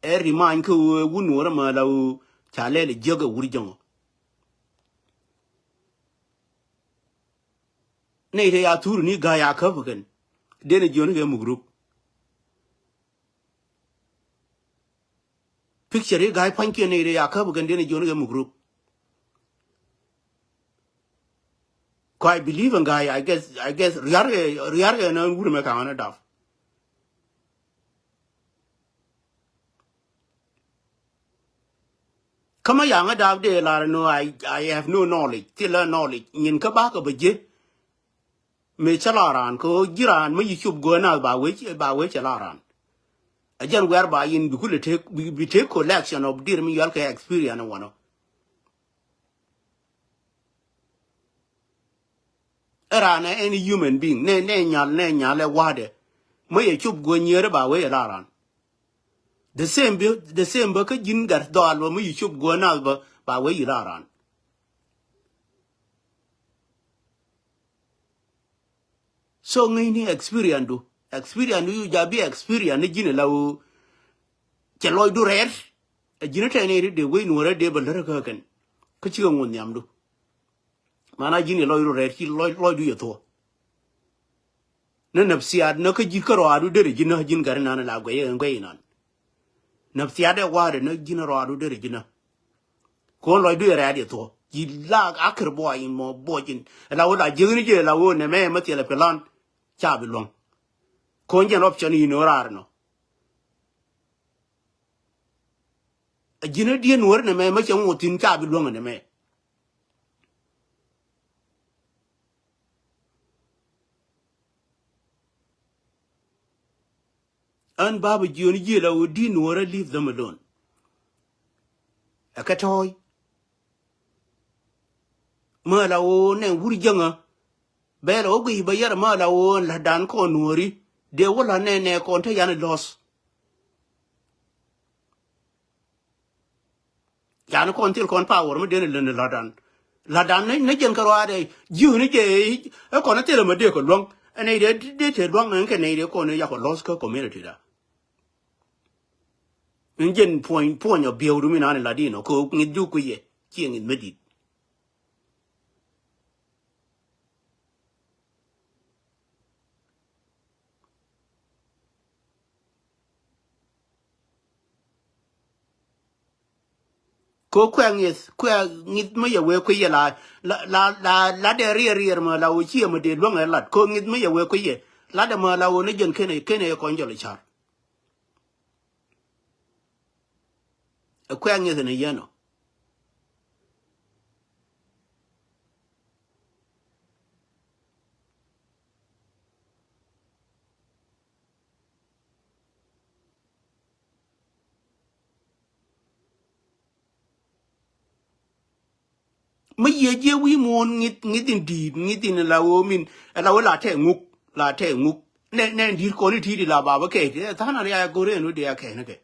Ɛ rimany kä ɣöö wun Nuɔrä mɛ la ɣöö ca lɛl jiäk ɛ wur jäŋɔ. Nɛy te ya thur ni ga̱a̱c a käp kɛn. Den ɛ jiɔni kɛ muk ruk. Picture i̱ ga̱a̱c pa̱nykiɛn nɛy te ya käp kɛn den ɛ jiɔni kɛ muk ruk. Kɔ I believe in guy, I guess, I guess riar kɛ, riar kɛ na wur mɛ kaŋ ni dap. Kä mä yaŋä dap dee lar ni I, I have no knowledge. Thilɛ knowledge nyin kä bakɛ bä ji̱. Mëë cä la raan kɛ ɣöö ji̱ raan mä yi cop guäär nath ba wee, ba wee cɛ la raan. A jɛn wɛr ba yin bi kulɛ tek, bi, bi tek collection of dir mi yual kɛ experience wanɔ. Ɛ raan ɛ any human being, nɛ, nɛ nyal, nɛ nyal ɛ wa̱dɛ. Mä yɛ cop guäär nyier ba wee yɛ la raan. The same bi, the same bä kä ji̱n gat dhɔal bä mä yi cop guäär nath bä ba wee yi la raan. So ŋäcni experience du. Experience du yu ja bi experience ni ji̱n ɛ la ɣöö cɛ lɔcdu rɛɛr. Ɛ ji̱n ɛ tɛn ɛ ri dee wec Nuɔrä dee bä lär kä kɛn. Kä cikɛ ŋuɔ̱th nhiamdu. Mana ji̱n ɛ lɔcdu rɛɛr ci lɔc, lɔcdu yɛ thuɔ̱k. Ni nafsiyat ni kä ji̱ kä rɔaadu derɛ ji̱n ni ji̱n gari nan la guɛy ɛ guɛy nan. Nafsiyat ɛ wa̱a̱dɛ ni ji̱n rɔaadu derɛ ji̱n ni. Ko̱n lɔcdu yɛ rɛɛt yɛ thuɔ̱k. Ji̱ la akir buɔy in mɔ buɔc in. Ɛ la wä la jiäkni jɛ la wä nɛ mɛ mɛ thiɛlɛ pilan. Ca bi luäŋ. Ko̱n jɛn option in ɣöö raar nɔ. A ji̱n a diɛn wär nɛ mɛ, mä cɛ ŋot thi̱n ca bi luäŋ nɛ mɛ. Ɣän bapä jiön jiël a ɣöö di̱t Nuɔ̱ɔ̱rä, leave them alone. Ɛ kɛ tɔ̱ɔ̱c. Mä la ɣöö nɛ wur jäŋä. Bɛ la ɣöö guiy bä yɛr mä la ɣöö la̱tdan kɔn Nuɔ̱ɔ̱ri. Dee wä la̱t nɛ nɛ kɔn te yan lɔ̱th. Yani kɔn thil kɔn power mi den län la̱tdan. La̱tdan ni, ni jɛn kɛ ruaadɛ ji̱ ni jɛ ɛ kɔn thil mɛ dee kɛ luäŋ. Ɛn nɛy dee, dee te luäŋ ɛn kɛ nɛy dee kɔn yakɔ loss kä community da. Ni jɛn puɔ̱ny, puɔ̱ny ɔ biɛw du mi nani la̱t inɔ kɛ ŋi̱th du kui̱ yɛ. Ciɛ ŋi̱th mi di̱t. Ko kuɛ ŋith, kuɛ ŋith mi yɛ wee kui̱ yɛ la, la, la, la, la dee riɛr riɛr mɛ la wee ciɛ mɛ dee luäŋ ɛ lat. Ko ŋith mi yɛ wee kui̱ yɛ. Lat ɛmɛ la wee ni jɛn kenɛ, kenɛ yɛ kɔn jɔl i̱ car. Ɛ kuɛ ŋith ni yɛn ɔ. Mi yiëë jiɛ wi̱i̱ muɔ̱ɔ̱n ŋi̱th, ŋi̱th in di̱i̱t, ŋi̱th in la ɣöö min, la ɣöö la tɛɛ ŋuk, la tɛɛ ŋuk. Nɛ, nɛ in di̱i̱t kɔn in ti̱i̱t in la bapä kɛɛc, ɛ tha̱a̱n a riac a go̱r ɛn wä dee a kɛɛc ni kɛ.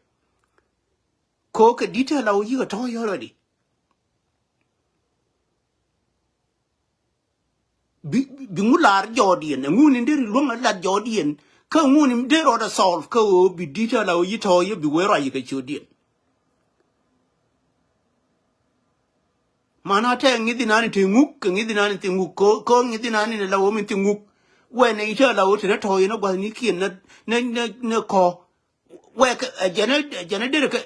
Ko kɛ di̱t tɛɛ la ɣöö yi̱k a tɔ̱ɔ̱c already. Bi, bi, bi ŋu lar jɔɔdiɛn, ɛŋu ni deri luäŋ a lat jɔɔdiɛn, kä ɛŋu ni deri rɔɔdɛ solve, kä ɣöö bi di̱t a la ɣöö yi tɔ̱ yɛ bi wee ruac yi kɛ ciötdiɛn. Mana tɛ ŋi̱th inani ti ŋuk, kɛ ŋi̱th inani ti ŋuk, ko, ko ŋi̱th inani ni la ɣöö min ti ŋuk. Wɛ nɛ itɛ la wä ti nɛ tɔ̱ inɛ gua̱thnikiɛn nɛ nɛ nɛ nɛ kɔ. Wɛ kɛ ɛ jɛn ɛ jɛn ɛ derɛ kɛ.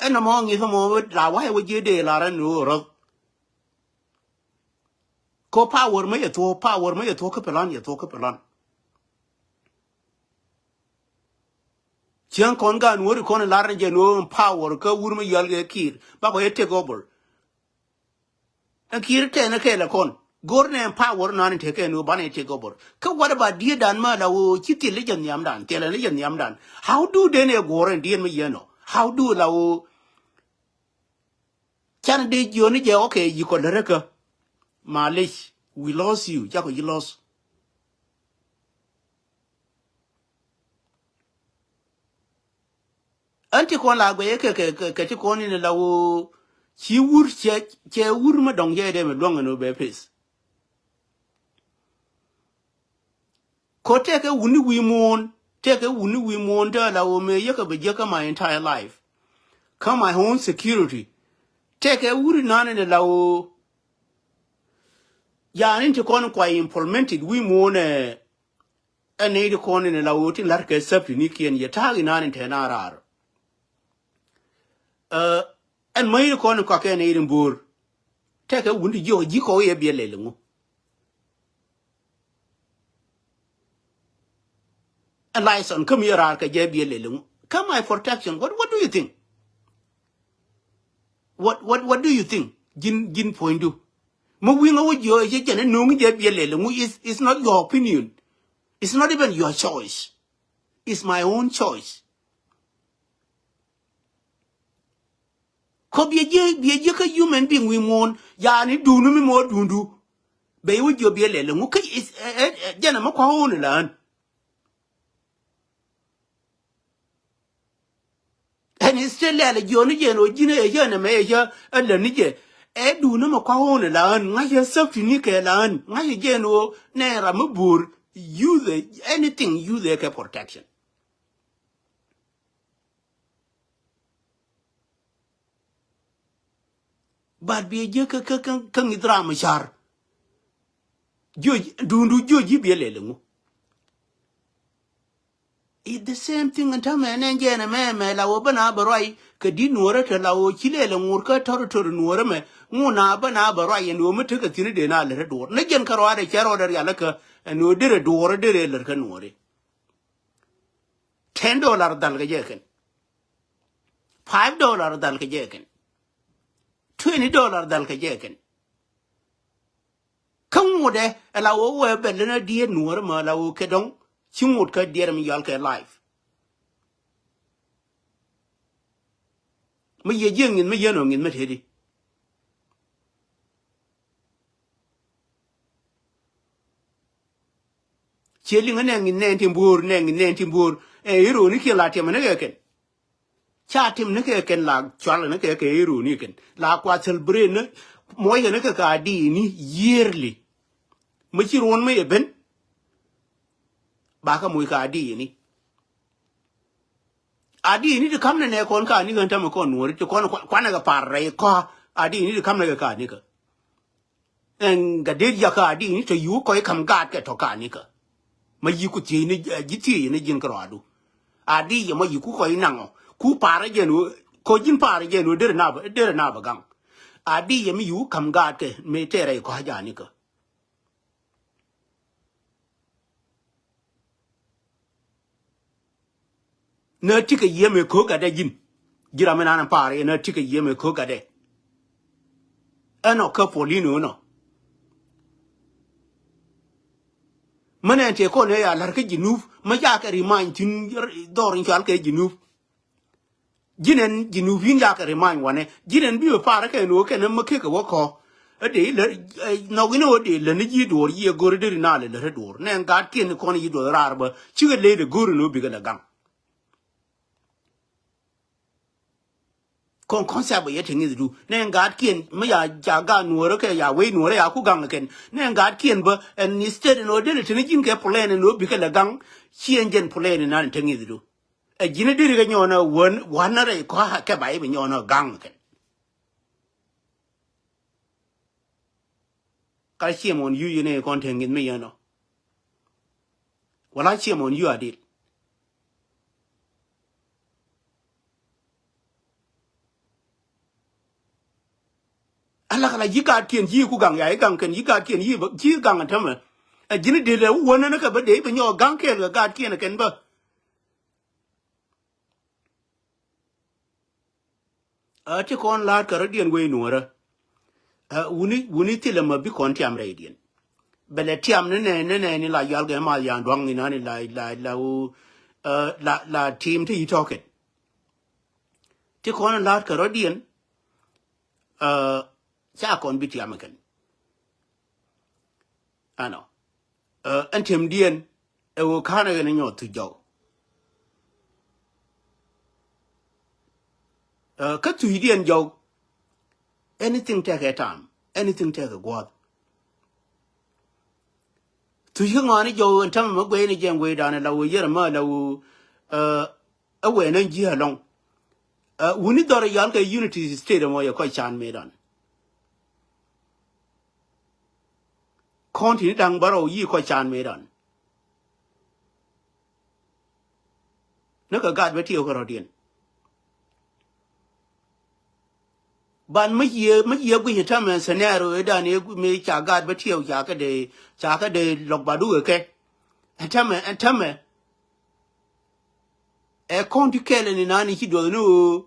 Ɛn nɔmɔ ŋi̱th mɔ la wa̱i̱ wä jiɛ dee la rɛn ni wä rɔth. Ko power mä yɛ thuɔ̱k, power mä yɛ thuɔ̱k kä pɛ lɔn, yɛ thuɔ̱k kä pɛ lɔn. Cieŋ kɔn gan wä ri kɔn lar ni jɛ ni wä power kä wur mä yɔl kɛ Kiir. Bakɔ yɛ take over. Ɛn Kiir tɛn kɛɛl ɛ kɔn. Go̱r nɛ power nan in tekɛ ni wä banɛ take over. Kä what about diet dan mä la wä ci thil ni jɛ nhiam dan, thil ni jɛ nhiam dan. How do den ɛ go̱r in diet mä yɛn ɔ? How do la wä Canɛ dee jiɔni jɛ, okay, yi kɔ lät kä. Malish, we lost you, jakɔ yi lost. Ɛn ti kɔn la guɛyɛ kɛ kɛ kɛ ti kɔn in la woo. Ci wur cɛ cɛ wur mä dɔŋ jɛ dee mɛ luɔŋ ɛn wä bɛ pes. Ko tɛkɛ wuni wi̱i̱ muɔ̱ɔ̱n, tɛkɛ wuni wi̱i̱ muɔ̱ɔ̱n te la wä mëë yäkä bɛ jäkä my entire life. Kä my own security. Tɛkɛ wuri nan in la wä. Yan in ti kɔn kua implemented wi̱i̱ muɔ̱ɔ̱n ɛ. Ɛn ni ti kɔn in la wä tin la̱r kɛ safety ni kiɛn yɛ ta̱a̱k in nan in te na raar. Ɛ ɛn mäc ti kɔn in kɔakɛ ni in bo̱o̱r. Tɛkɛ wuni ti jiɔk ji̱ kɔk yɛ biɛ lɛl ŋu. Ɛn license kä mi raar kɛ jɛ biɛ lɛl ŋu. Kä my protection, what what do you think? What what what do you think? Ji̱n ji̱n puɔ̱nydu. Mi wi̱i̱ ŋä wä jiɔ ɛ jɛ jɛn ɛ no̱o̱ŋ jɛ biɛ lɛl ŋu is is not your opinion. It's not even your choice. It's my own choice. Kɔ biɛ jiɛ biɛ jiɛ kä human being wi̱i̱ muɔ̱ɔ̱n yani duundu mi mɔ duundu. Bɛ iwä jiɔ biɛ lɛl ŋu kä is jɛn ɛmɛ kua wun ilän. Ɛn is still lɛl jiɔ ni jɛn ɔ ji̱n ɛ yɛ nɛmɛ ɛ yɛ ɛ län ni jɛ. Ɛ duundu mɛ kua wun ilän ŋa̱c ɛ safety ni kɛ län ŋa̱c ɛ jɛn ɔ nɛ ram mi buur. Use anything use ɛ kɛ protection. But biɛ jiɛ kä kä kä ŋi̱th ram car. Jiöc duundu jiöc ji̱ biɛ lɛl ŋu. It's the same thing in tämɛ nɛ jɛn ɛmɛ mɛ la wä bä na bɛ ruac kɛ di̱t nuɔrä te la wä ci lɛl ŋur kä territory nuɔrä mɛ. Ŋu na bä na bɛ ruac ɛn wä mi tekɛ thi̱n dee na lät ɛ duɔr ni jɛn kä ruaadɛ cɛ rɔɔdɛ rial kä ɛn wä derɛ duɔr derɛ lät kä nuɔri. Ten dollar dhal kɛ jɛ kɛn. Five dollar dhal kɛ jɛ kɛn. Twenty dollar dhal kɛ jɛ kɛn. Kä ŋutdɛ ɛ la wä wɛ bɛ länä diet nuɔrä mɛ la wä kɛ dɔŋ. Ci ŋut kä diet mi yɔal kɛ life. Mi yɛ jiɛ ŋi̱n mi yɛn ɔ ŋi̱n mi teti. Ciɛ liŋ nɛ ŋi̱n nɛ tin buɔ̱ɔ̱r nɛ ŋi̱n nɛ tin buɔ̱ɔ̱r. Ɛ i̱ ro̱o̱ni kiɛ la tiɛmɛ ni kɛ kɛn. Ca tim ni kɛ kɛn la cual ni kɛ kɛ i̱ ro̱o̱ni kɛn la kua celebrate ni. Muɔckɛ ni kɛ ka diini yearly. Mi ci ruɔ̱n mi yɛ ben. Ba kɛ muc ka diini. A diini ti kam ni nɛ kɔn ka ni kɛn tämɛ kɔn nuɔ̱ɔ̱ri ti kɔn kuanɛ kɛ par rɛy kɔa. A diini ti kam ni kɛ ka ni kɛ. Ɛn gatdet yakä a di ni tɔ yuk kɔc kam gaat kɛ tɔ kanikä. Ma yiku thiec ni ji̱ thiec ni ji̱n kärɔadu. A di yɛ ma yiku kɔc naŋɔ ku paarä jɛn wä kɔ ji̱n paarä jɛn wä derɛ na derɛ na bɛ gaŋ. A di yɛ mi yiku kam gaat kɛ mi tɛɛrɛ kɔc janikä. Nä tikɛ yiëë mëë ko̱o̱k gatdɛ ji̱n. Ji̱ ram mi naan pa̱a̱r yɛ nä tikɛ yiëë mëë ko̱o̱k gatdɛ. Ɛnɔ kä puɔl in ɣöö nɔ. Mä nɛn tëë kɔn ëë ya la̱r kä Jinub mä ca kɛ remind thi̱n dhɔr in cɔal kɛ Jinub. Ji̱n ɛn Jinub in ca kɛ remind wanɛ ji̱n ɛn bi wä pa̱a̱r kɛ ɛn ɣöö kɛn mä kekɛ wä kɔ. Ɛ dee ilä nhɔk in ɣöö dee lä ni ji̱ duɔɔr yiëë go̱r deri na lɛ lät duɔɔr nɛ gat kiɛn kɔn yi duɔɔr raar bä cikɛ ley de go̱r in ɣöö bikɛ lɛ gaŋ. Kɔn kɔn sɛp bä yɛ te ŋi̱thdu nɛ gat kiɛn mi ya ca gat nuɔɔrä kɛ ya wec nuɔɔrä ya ku gaŋ kɛn nɛ gat kiɛn bä ɛn instead ɛn ɣöö derɛ te ni ji̱n kɛ plan ɛn ɣöö bikɛ lɛ gaŋ. Ciɛn jɛn plan ɛn nan te ŋi̱thdu. Ɛ ji̱n deri kɛ nyɔɔnä wän wanä rɛy kɔ̱a̱ kɛ ba i̱ bi nyɔɔnä gaŋ kɛn. Ka ciɛ mɔn yu yɛn ɛ kɔn te ŋi̱th mi yɛn ɔ. Wala shame on you Adil. Ala kala ji̱ gaatkiɛn ji̱ ku gaŋ ya i̱ gaŋ kɛn ji̱ gaatkiɛn ji̱ ji̱ gaŋ tämɛ. Ɛ ji̱n dee lɛ wä wänä ni kɛ bä dee bä nyɔk gaŋ kɛɛl kɛ gaatkiɛn kɛn bä. Ɛ ti kɔn la̱a̱t kɛ rɔ̱diɛn wee nuɔ̱ɔ̱rä. Ɛ wuni wuni thilɛ mɛ bi kɔn tiam rɛydiɛn. Bɛ lɛ tiam ni nɛ ni nɛ ni la yual kɛ mal yan duaŋ ni nani la la la wu ɛ la la tim ti yi tɔkɛn. Ti kɔn la̱a̱t kɛ rɔ̱diɛn. Ɛ ca kɔn bi tiam kɛn. Ɛnɔ ɛ ɛn tiɛmdiɛn ɛ ɣöö ka̱n ɛ ɣɛn ɛ nyɔɔth thuc jɔw. Ɛ kä thucdiɛn jɔw. Anything tɛkɛ tam, anything tɛkɛ guɔ̱th. Thuc kä ŋɔaani jɔw ɛn tämɛ mi guɛy ni jɛn guɛydan ɛ la ɣöö yɛr ɛmɛ la ɣöö ɛ ɛ wɛn ɛn ji̱ ɛlɔ̱ŋ. Ɛ wuni dhɔr ɛ yɔal kɛ Unity State ɛmɔ yɛ kɔc can mëëdan. Kɔn ti̱ni da̱ŋ bärɔw yi kɔc can mëëdan. Ni kɛ gaat bä tiɛw kɛ rɔ̱diɛn. Ban mi yiëë mi yiëë guic ɛ tämɛ scenario i̱ dan i̱ mi ca gaat bä tiɛw ca kä dee ca kä dee lɔk ba dukɛ kɛ. Ɛ tämɛ ɛ tämɛ. Ɛ kɔn ti kɛl ɛn inani ci duɔth ni ɣöö.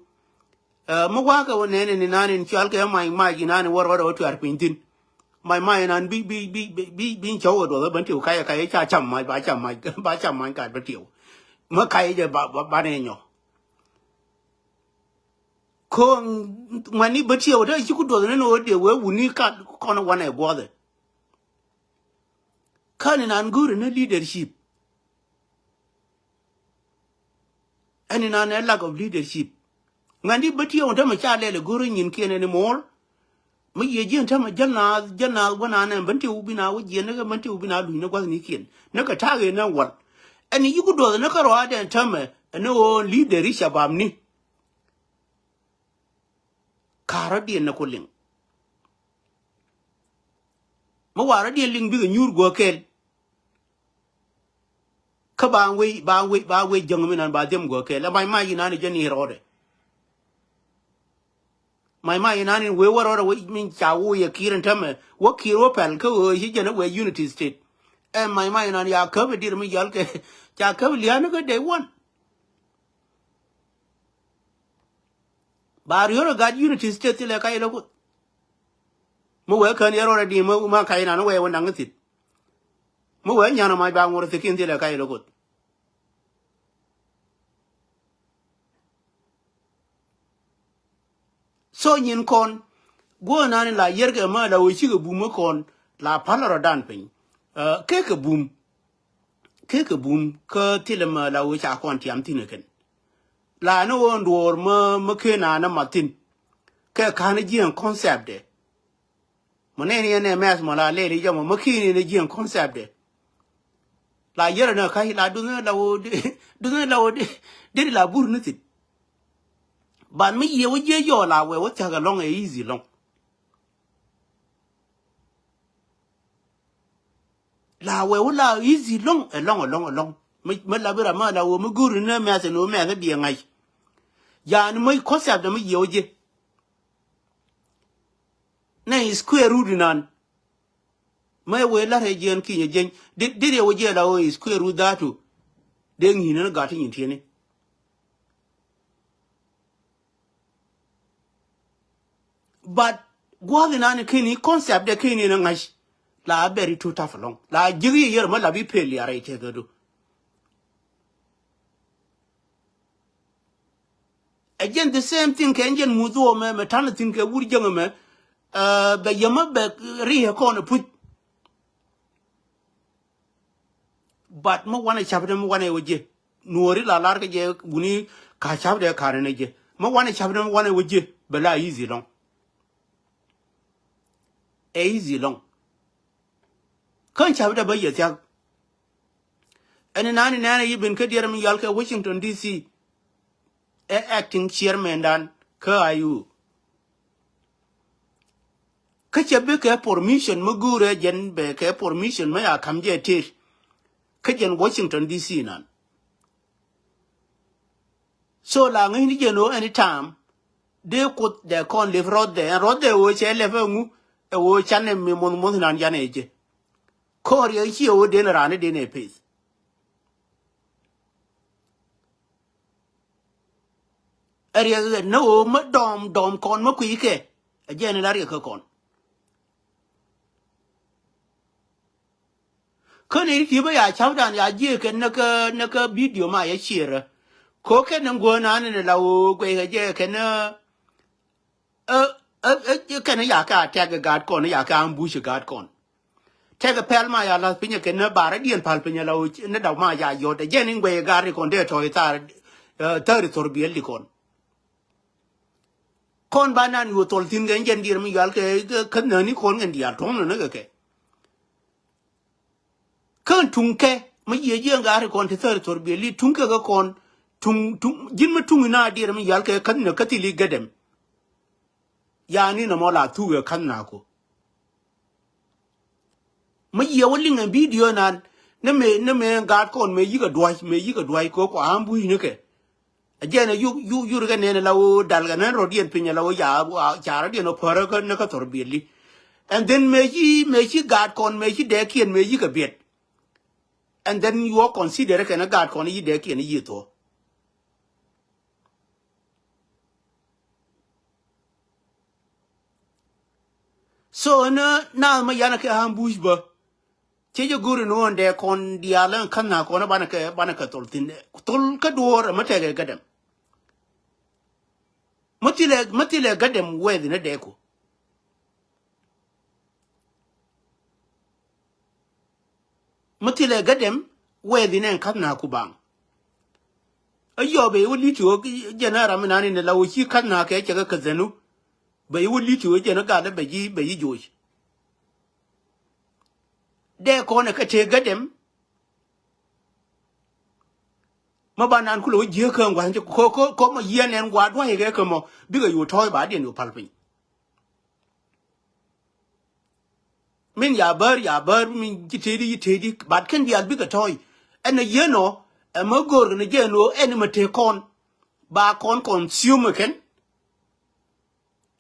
Ɛ mi wa̱a̱ kɛ wä nɛn ɛn inani in cual kɛ mac mac inani wä rɔɔdɛ wä tuaar piny thi̱n. Mac mac inan bi bi bi bi bi bi cɔw kɛ duɔth ɛ bän tiw kayɛ kayɛ ca cam mac ba cam mac ba cam mac kat bä tiw. Mi kayɛ jɛ ba ba ba nɛ nyɔ. Ko̱o̱ŋ ŋuani bä tiw te ci ku duɔth ni ni wä dee wee wuni kat kɔn wanɛ guɔthɛ. Kä ni nan go̱o̱ri ni leadership. Ɛn inan ɛ lack of leadership. Ŋuɛn di bä tiɛw tämɛ ca lɛl ɛ go̱o̱ri nyinkiɛn anymore. Mi yiëë ji̱ ɛn tämɛ jäl naath jäl naath wä naan ɛn bän tiɛw bi na wä jiɛn ni kɛ bän tiɛw bi na luc ni gua̱thnikiɛn ni kɛ ta̱a̱ ɣëë ni wal. Ɛn i̱ yi̱ ku duɔth ni kä rɔaadɛ ɛn tämɛ ɛn ɣöö leader i̱ cabab ni. Ka̱rä diɛn ni ku liŋ. Mi warä diɛn liŋ bikɛ nyuur guɔ kɛl. Kä ba wec ba wec ba wec jäŋ mi nan ba dhiɛm guɔ kɛl ɛ mac mac inan i̱ jɛ ni rɔɔdɛ. Mac mac inan in wee wä rɔɔdɛ wec min ca wuu yɛ ki̱i̱r in tämɛ wä ki̱i̱r wä pɛl kä ɣöö ci jɛn ɛ wee Unity State. Ɛ mac mac inan ya käp i̱ di̱r mi yɔl kɛ ca käp lia̱a̱n kä day one. Ba riöör ɛ gat Unity State thilɛ kac ilɛ kuoth. Mi wee kän yɛ rɔɔdɛ di̱i̱m ma kac inan wee wä naŋ ithit. Mi wee nyan ɛ mac ba ŋuɔr ithikin thilɛ kac ilɛ kuoth. So nyin kɔn guɔ nani la yɛrkɛ ma la wee cikɛ bum mi kɔn la pal rɔ dan piny. Kekɛ bum kekɛ bum kä thilɛ ma la wee ca kɔn tiam thin kɛn. La ni wee nduɔɔr ma ma ken na ni ma thin. Kɛ kan jiɛn concept de. Mɔ nɛni yɛn ɛ mɛth mɔ la lɛli jɛ mɔ mɔ ki̱ni ni jiɛn concept de. La yɛrɛ ni ka̱c la duthni la wä di duthni la wä di di la bur ni thit. Ban mi yiëë wä jiɛ yɔɔl la wɛ wä thia̱k ɛlɔ̱ŋ ɛ easy lɔ̱ŋ. La wɛ wä la easy lɔ̱ŋ ɛlɔ̱ŋ ɛlɔ̱ŋ ɛlɔ̱ŋ. Mi mi la bi ram ma la wä mi go̱ri ni mɛth ni wä mɛth biɛ ŋa̱c. Yani mi concept de mi yiëë wä jiɛ. Nɛ square root inan. Mɛ wee lar ɛ jiɛn kinyɛ jiɛn di di riɛ wä jiɛ la wee square root dhatu. Dee ŋi̱i̱n ni gat ti nyin tieni. But gua̱th inan keni concept de keni ni ŋa̱c. La bɛri tu taf alɔŋ la ji̱k yi yɛr mɛ la bi pel yar ɛ cɛ gädu. Ɛ jɛn the same thing kɛ jɛn muth wä mɛ mɛ ta̱n thin kɛ wur jäŋ mɛ. Bɛ yɛmä bɛ ri̱i̱ kɔn ɛ puc. But mi wanɛ cap dɛ mi wanɛ wä jiɛ nuɔri la lar kɛ jɛ wuni ka cap dɛ karɛ nɛ jɛ mi wanɛ cap dɛ mi wanɛ wä jiɛ bɛ la easy lɔŋ. Ɛ easy lɔŋ. Kä cap dɛ bä yɛ thiak. Ɛn nani nɛnɛ yi ben kä diɛr mi yal kɛ Washington D C. Ɛ acting chairman dan kä I U. Kä cɛ bi kɛ permission mi guurɛ jɛn bɛ kɛ permission mi ya kam jɛ tet. kä jɛn Washington D C nan. So la ŋäcni jɛn ɣöö anytime dee Kuoth dee kɔn lep rɔ̱thdɛ, ɛn rɔ̱thdɛ ɣöö cɛ lɛp ɛŋu, ɛ ɣöö canɛ mi muɔth muɔth nan canɛ jɛ. Kɔɔr yɛ ciɛ ɣöö den raan den ɛ peth. Ɛ riɛk ɣɛ ni ɣöö mä dɔm dɔm kɔn mä kui̱ kɛ. Ɛ jɛn in la riɛk kä kɔn. Kä ni ti bä ya ca̱pdan ya jiɛ kɛn ni kä, ni kä video ma ya share. Ko kɛn ni guɔ na ni la ɣöö guɛ kɛ jɛ kɛn ni ɛ, ɛ, ɛ, kɛn ya kɛ a tɛk gaat kɔn, ya kɛ ambush gaat kɔn. Tɛk pɛl ma ya lath piny kɛn ni barɛ diɛn pal piny la ɣöö ni daw ma ya yɔt. Jɛn in guɛ gaat ri kɔn dee tɔy thar, ɛ, thar thor biɛl di kɔn. Kɔn ba nan yu thol thin kɛ jɛn diɛn mi yual kɛ, kɛ, kɛ nani kɔn kɛn dial tuɔm ni kɛ kɛ. Kän tuŋ kɛ mi yiëë jiɛn gaari kɔn ti thäri thor biɛli tuŋ kɛ kɛ kɔn tuŋ, tuŋ, ji̱n mi tuŋ ina diɛɛr mi yal kɛ käth nä käthi li gädɛm. Yani nɔmɔ la thuk ɛ käth na ko. Mi yiëë wä liŋ ɛ video nan ni mëë, ni mëë gaat kɔn mëë yikɛ dua̱c, mëë yikɛ dua̱c kɛ kɔ ambush ni kɛ. A jɛn a yuk, yuk, yuk kɛ nɛn a la wä dal kɛ nɛn rɔ̱diɛn piny a la wä ca, ca rɔ̱diɛn a pärä kä ni kä thɔr biɛli. And then mëë ci, mëë ci gaat kɔn, mëë ci dɛɛkiɛn, mëë ci kɛ biɛt. And then you all consider kɛn a gaat kɔn yi dɛɛkiɛn yi thuɔ. So ni naath ma yan kɛ ambush bä. Cɛ jɛ go̱ri ni ɣän dee kɔn diaal ɛn ka̱n na kɔn banɛ kɛ, banɛ kɛ thol thin. Thol kä duɔ̱ɔ̱r ɛmɛ tɛkɛ gädɛm. Mä thilɛ, mä thilɛ gädɛm wɛɛth ni dee ku. Mä thilɛ gädɛm wɛɛth ni ɛn ka̱n na ku baŋ. Ɛ yɔɔ bɛ iwä li̱t iwä jɛn a ram inani ni la wä ci ka̱n na kɛ cɛ kɛ kɛ dhɛnu. Bɛ iwä li̱t iwä jɛn a gal bɛ ji̱, bɛ ji̱ joc. Dee kɔn ɛ kɛ tëë gädɛm. Ma ba nan kulɛ wä jiäk kä ŋua̱n jɛ ko, ko, ko ma yiɛn ɛn gua̱a̱r dua̱c kɛ kɛ mɔ bikɛ yu tɔ̱ɔ̱c ba diɛn yu pal piny. Min ya bär, ya bär, min ci tëëdi, ci tëëdi, bat kɛn diaal bikɛ tɔ̱ɔ̱c. Ɛn a yiɛn ɔ, ɛ mä go̱o̱r kɛn a jiɛn ɔ, ɛn mɛ tëë kɔn ba kɔn consume kɛn.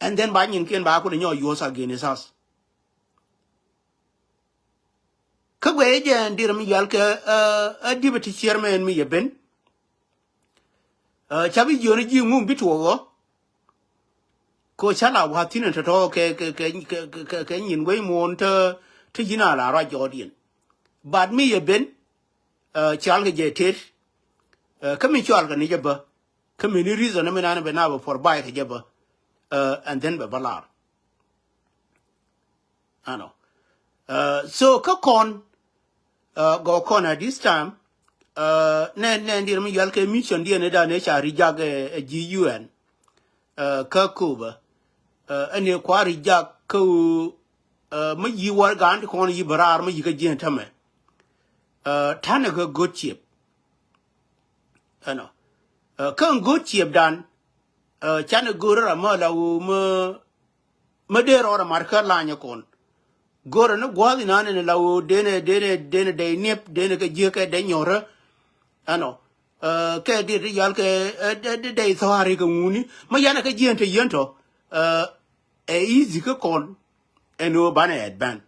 And then ba nyinkiɛn ba kulɛ nyɔk use against us. Kä guɛ jɛ ɛn dir mi yal kɛ, ɛ, ɛ deputy chairman mi yɛ ben. Ɛ, ca bi jiɔni ji̱ ŋum bi tuɔɔk ɔ. Ko ca la wa̱ thi̱n ɛn tɔ̱tɔ̱ kɛ, kɛ, kɛ nyin guey muɔ̱ɔ̱n te, te ji̱n a la ruac jɔɔdiɛn. But mi yɛ ben, ɛ, cɔal kɛ jɛ tet. Ɛ, kä mi cɔal kɛ ni jɛ bä. Kä mi ni reason mi nan bɛ na bɛ por bai kɛ jɛ bä. Ɛ, and then bɛ bä lar. Ano. Ɛ, so kä kɔn, ɛ, gɔ kɔn at this time, ɛ, nɛ, nɛ dir mi yal kɛ mission diɛn ni dan ni ca ri jak, ɛ, ɛ, ji̱ U N. Ɛ, kä Cuba. Ɛ, ɛn ni kua̱r ri jak kä, ɛ, mi yi war gan ti kɔn yi bɛ raar mi yi kä jiɛn tämɛ. Ɛ, tanɛ kä go̱t ciep. Ɛnɔ. Ɛ, kä go̱t ciep dan, ɛ, canɛ go̱r ram mi la wu mi, mi dee rɔɔdɛ mat kä lanyɛ kɔn. Go̱rɛ ni gua̱a̱th inan in la wu denɛ, denɛ, denɛ dɛy niep, denɛ kɛ jiäk kɛ dɛy nyɔrä. Ɛnɔ. Ɛ, kɛ dit ti yal kɛ, ɛ, dɛ, dɛ, dɛy thɔ̱a̱ri kɛ ŋuni. Mi yanɛ kɛ jiɛn te yien tɔ. Ɛ, ɛ easy kä kɔn. Ɛn ɣöö banɛ advance.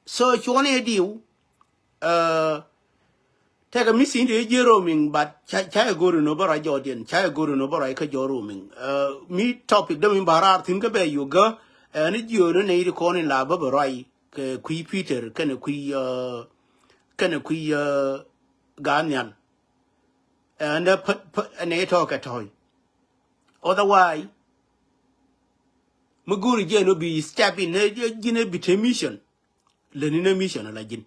So cuɔni diw, ɛ, tɛkɛ mi sin ti jiɛ roaming, but ca, ca ɛ go̱ri nɔ bä rɔy jɔɔdiɛn, ca ɛ go̱ri nɔ bä rɔy kä jɔɔ roaming. Ɛ, mi topic dämi ba raar thi̱n kä bɛ yogä, ɛ, ni jiö ni nɛy ti kɔn in la bä bä rɔy kɛ kui̱ Peter kɛnɛ kui̱, ɛ, kɛnɛ kui̱, ɛ, Gatnial. Ɛ, nɛ pä, pä, ɛ, nɛy tɔ̱ kɛ tɔ̱y. Otherwise, mi go̱ri jiɛ nɔ bi step in, ɛ, ji̱n ɛ bi te mission. Läni nɛ mission ala ji̱n.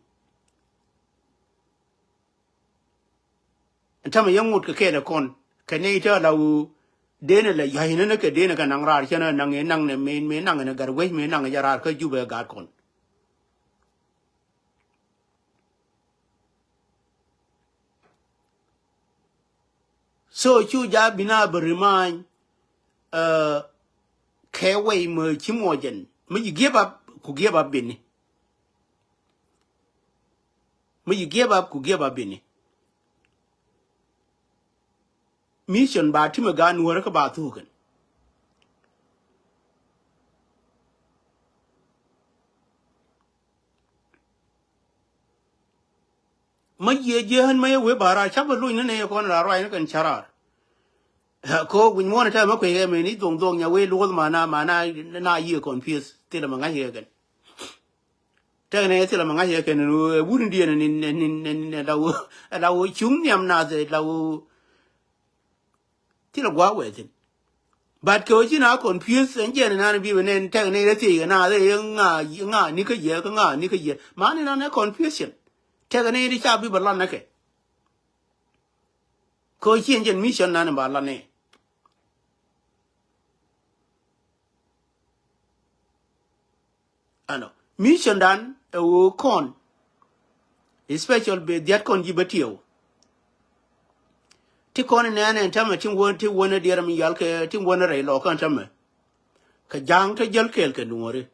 Ɛn tämɛ yɛ ŋot kɛ kɛɛl ɛ kɔn kɛ nɛy tɛ ala wu. Denɛ lɛ ya̱c nɛ nɛ kɛ denɛ kɛ naŋ raar cɛ nɛ naŋ ɛ naŋ nɛ mëë, mëë naŋ ɛ nɛ gat wec mëë naŋ ɛ jɛ raar kä Jubɛ ɛ gaat kɔn. So cu ja bi na bä remind, ɛ, kɛ wɛy mɛ ci muɔcɛn, Mi ji̱ give up ku give up bini. Mi ji̱ give up ku give up bini. Mission ba timɛ gaat Nuɔ̱ɔ̱rä kä ba thuk kɛn. Ma yiëë jiɛ ɣän ma yɛ wee ba raar, capɛ luny ni nɛ yɛ kɔn la ruac ni kɛn ca̱raar. Ko wi̱ny muɔ̱ɔ̱n tɛmɛ kuec kɛ meni dhuɔ̱ŋ dhuɔ̱ŋ nya wee luɔth mana mana na yiëë confuse thilɛ ma ŋa̱c kɛ kɛn. Tɛk nɛ thilɛ ma ŋa̱c kɛ kɛn wun diɛn ni ni ni ni la wee la wee cuŋ nhiam nath la wee. Thilɛ gua̱a̱k wee thin. But kɛ ɣöö ci na confuse ɛn jiɛn inan bi bɛ nɛn tɛk ni rɛ thiec kɛ na rɛ yɛ ŋa ŋa ni kä yɛ kä ŋa ni kä yɛ. Man inan ɛ confusion. Tɛk ni ri ca bi bɛ lan nɛ kɛ. Kɛ ɣöö ci ɛn jɛn mission nan in ba lan nɛ. Ɛnɔ mission dan ɛ ɣöö kɔn. Especial bɛ dhiat kɔn ji̱ bä tiɛw. Ti kɔn in nɛɛnɛ in tämɛ tin wä ti wä ni diɛɛr mi yal kɛ tin wä ni rɛy lɔɔkä in tämɛ. Kɛ ja̱a̱ŋ te jäl kɛɛl kɛ Nuɔ̱ɔ̱ri.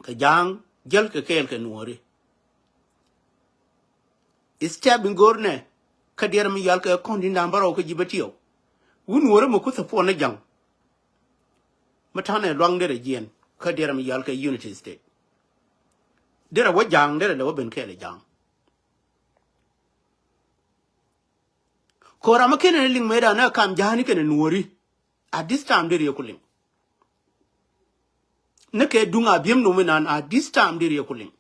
Kɛ ja̱a̱ŋ jäl kɛ kɛɛl kɛ Nuɔ̱ɔ̱ri. Step in go̱o̱r nɛ kä diɛɛr mi yal kɛ kɔn tin da̱a̱n bärɔw kä ji̱ bä tiɛw. Wun Nuɔ̱ɔ̱ri mi kuth puɔn ni ja̱ŋ. Mi ta̱nɛ luaŋ derɛ jiɛn kä diɛɛr mi yal kɛ Unity State. Derɛ wä ja̱a̱ŋ derɛ lɛ wä ben kɛɛl ɛ ja̱a̱ŋ. Ko̱ra mi kenɛ ni liŋ mëëdan ni ɛ kam ja̱a̱ni kɛnɛ Nuɔ̱ɔ̱ri. At this time derɛ yɛ ku liŋ. Ni kɛ duŋ a bi̱em num inan at this time derɛ yɛ ku liŋ.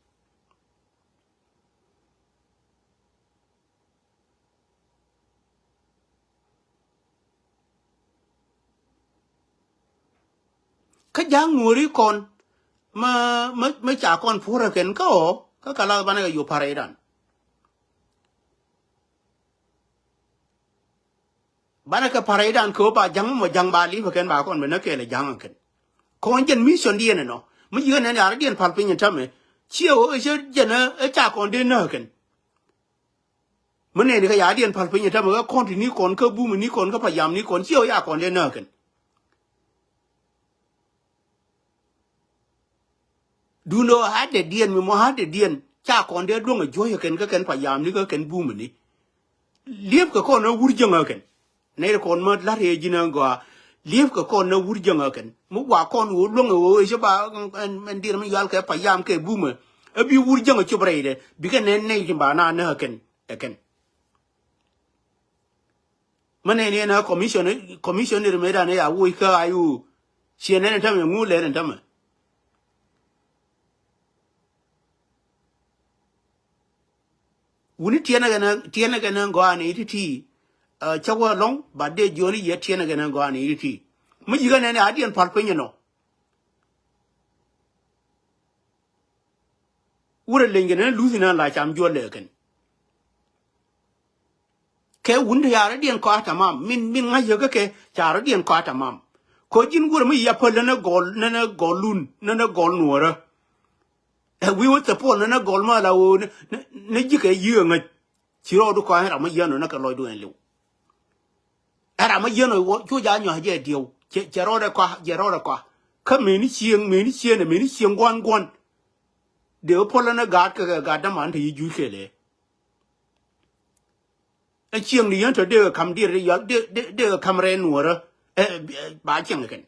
Kä ja̱a̱ŋ Nuɔ̱ɔ̱ri kɔn mä mä mä ca kɔn puɔ̱rä kɛn kä ɣɔɔ kä kɛ lath banɛ kɛ yop pa̱rɛ idan. Banɛ kɛ pa̱rɛ idan kɛ ɣöö ba ja̱ŋ mɔ ja̱ŋ ba li̱pä kɛn ba kɔn bɛ nä kɛɛl ɛ ja̱ŋ kɛn. Kɔn jɛn mission diɛn ɛnɔ mi yi̱ kɛ nɛn ya̱rä diɛn pa̱l piny in tämɛ. Ciɛ ɣöö ɛ cä jɛn ɛ ca kɔn dee nä kɛn. Mi nɛni kä ya̱diɛn pa̱l piny ɛ tämɛ kä kɔn ti ni kɔn kä bum ni kɔn kä payam ni kɔn ciɛ wä ya kɔn dee nääkɛn. Duundɛ ɣöö ha̱dɛ diɛn mi mɔ ha̱dɛ diɛn ca kɔn dee luäŋ ɛ juɔ̱c ɛ kɛn kä kɛn payam ni kä kɛn bum ni. Liep kɛ kɔn ɛ wur jäŋ ɛ kɛn. Nɛy ti kɔn mä la̱t ëë ji̱n ɛ gɔaa. Liep kɛ kɔn ɛ wur jäŋ ɛ kɛn mi wa kɔn ɣöö luäŋ ɛ ɣöö ɛ cä ba ɛn diɛn mi yual kɛ payam kɛ bum ɛ. Ɛ bi wur jäŋ ɛ cop rɛydɛ bikɛ nɛn nɛy ti ba na nääkɛn. Ɛ kɛn. Mä nɛn yɛn a commission, commission ni ri mëëdan ya woc kä ayu. Ciɛ nɛn tämɛ ŋu lɛn tämɛ. Wuni tiɛnɛ kɛn, tiɛnɛ kɛn gɔaa ni ti ti. Cä wä lɔŋ ba dee jiɔni yɛ tiɛnɛ kɛn gɔaa ni ti ti. Mä jikä nɛn a diɛn pal piny nɔ. Wurɛ leny kɛ nɛn luthi nan la cam juɔl lɛ kɛn. Kɛ wun te ca rɔ diɛn kɔa tamam min min ŋa̱c yɛ kä kɛ ca rɔ diɛn kɔa tamam. Kɔ ji̱n wurɛ mi yia päl nɛnɛ gɔl nɛnɛ gɔl lun nɛnɛ gɔl nuɔrä. Ɛ wi̱i̱ wä thɛ puɔl nɛnɛ gɔl ma la woo nɛ ji̱ kɛ yi̱ ɛ ŋäc. Ci rɔɔdu kɔa ram mi yiɛn nɔ nɛ kɛ lɔcdu ɛn liw. Ɛ ram mi yiɛn ɔ cu ja nyɔa̱ jɛ diɛw. Cɛ rɔɔdɛ kɔa jɛ rɔɔdɛ kɔa. Kä meni cieŋ meni cieŋ ɛ meni cieŋ gua̱n gua̱n. Dee wä puɔlä ni gaat kɛ kɛ gaat däman te yi juc kɛɛl ɛ. Ɛ cieŋ ni yɛn tɔ dee kɛ ka̱m dier yɔl dee kɛ ka̱m rɛɛ nuɔrä. Ɛ ba cieŋ kɛn.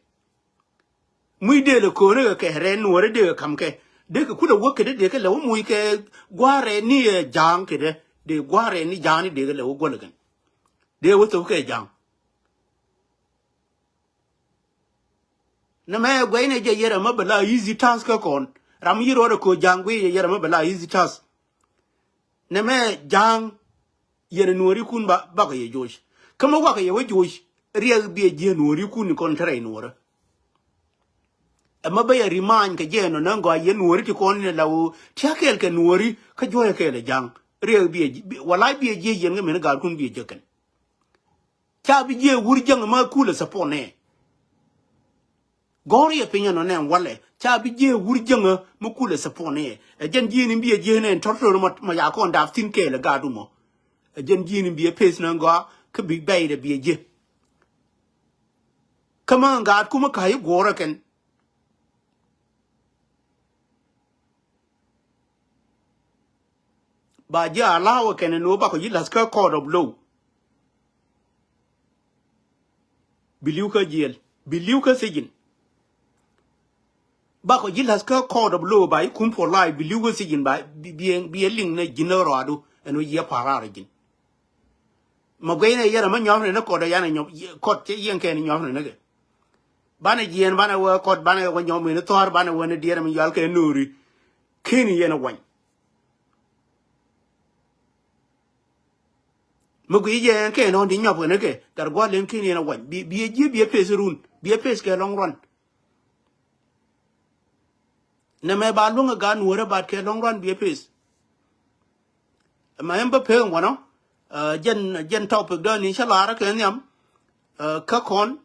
Muc dee lɛ köönä kɛ kɛ rɛɛ nuɔrä dee kɛ ka̱m kɛ. Dee kɛ kulɛ wä kɛ dee dee kɛ lɛ wä muc kɛ gua̱a̱r rɛɛ ni ɛ ja̱a̱ŋ kɛ dee dee gua̱a̱r rɛɛ ni ja̱a̱ŋ ni dee kɛ lɛ wä guäl kɛn. Dee wä thok kɛ ja̱a̱ŋ. Nɛ mɛ guɛy nɛ jɛ yɛrɛ mɛ bɛ la easy task kä kɔn. Ram mi yi rɔɔdɛ ko̱ ja̱a̱ŋ guiy yɛ yɛrɛ mɛ bɛ la easy task. Nɛ mɛ ja̱a̱ŋ yɛn nuɔ̱ɔ̱ri kun ba bakɛ yɛ joc. Kä mɛ wakɛ yɛ wä joc riɛk biɛ jiɛ nuɔ̱ɔ̱ri kun kɔn tɛrɛ nuɔ̱ɔ̱rä. Ɛmɛ bä yɛ remind kɛ jɛ nɔ nä gɔaa yɛn nuɔ̱ɔ̱ri ti kɔn ni la woo tia̱ kɛɛl kɛ nuɔ̱ɔ̱ri kä juɔ̱ɔ̱yɛ kɛɛl ɛ ja̱a̱ŋ. Riɛk biɛ walay biɛ jiɛ yɛn kä min gaat kun biɛ jɛ kɛn. Ca bi jiee wur jäŋä mä kulɛ support nɛ. Gɔ̱r yɛ piny ɛnɔ nɛ walɛ ca bi jiee wur jäŋä mä kulɛ support nɛ. Ɛ jɛn ji̱ ni biɛ jiee nɛ tɔr tɔr ma ya kɔn dap thin kɛɛl ɛ gaat umɔ. Ɛ jɛn ji̱ ni biɛ peth nɛ gɔaa kä bi bɛy dɛ biɛ jiee. Kä mi gaat kumä ka̱ i̱ guɔ̱ɔ̱rä kɛn. Ba ji̱ allow ɛ kɛn ɛn ɣöö bakɔ ji̱ la̱th kä court of law. Bi li̱w kä jiɛl, bi li̱w kä sijin. Bakɔ ji̱ la̱th kä court of law ba i̱ kum for life, bi li̱w kä sijin ba bi, bi, bi ɛ liŋ ni ji̱n ni rɔadu ɛn ɣöö jiɛ pa̱raar ji̱n. Ma guey ni yɛn a ma nyɔp ni ni kɔt a yan a nyɔp kɔt cɛ yɛn kɛn nyɔp ni ni kɛ. Banɛ jiɛn banɛ wä kɔt banɛ wä nyɔp mi ni thɔr banɛ wä ni diɛn mi yual kɛ nuri. Kini yɛn a wany. Mi gui yɛn kɛ nɔn di nyɔp ni kɛ tar gual in kini yɛn a wany. Bi, bi jiɛ bi a pes run. Bi a pes kɛ long run. Nɛ mɛ ba luŋ a gan wurɛ bat kɛ long run bi a pes. Ma ɛn bä pek wanɔ, jɛn, jɛn topic dɔ̱ ni cä lar kɛ nhiam, kä kɔn,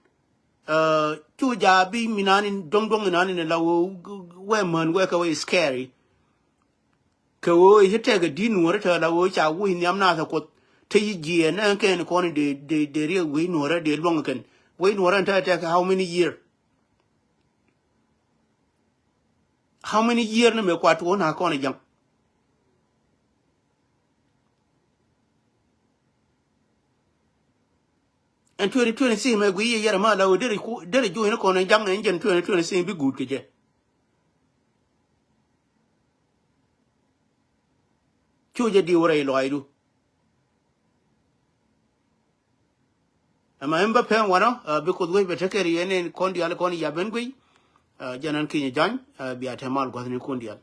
cu ja bi mi nani do̱ŋ do̱ŋ nani ni la wee, wee män wee kɛ wee scary. Kɛ wee i̱ tɛk a di nuɔ̱ɔ̱ri tɛ la wee ca wee nhiam nath a kuoth. Te yi jiɛɛn ɛn kɛn kɔn de, de, de riek wee nuɔ̱ɔ̱rɛ de luɔ̱ŋ kɛn. Wee nuɔ̱ɔ̱rɛ ɛn tɛ tɛk how many year? How many year ni mɛ kuat tuɔɔk na kɔn jaŋ? Ɛn twenty twenty-six mɛ gui yɛ yɛrɛ ma la wee derɛ ku, derɛ juɔ̱c ni kɔn jaŋ ɛn jɛn twenty twenty-six bi guut kɛ jɛ. Cu jɛ diw rɛy lɔaacdu. Ɛmɛ ɛn bä pɛn wanɔ, bi kuoth wec bɛ tekɛr yɛn in kɔn diaal kɔn yap ɛn guiy. Jɛn ɛn kinyɛ jany, bia te mal gua̱thni kun diaal.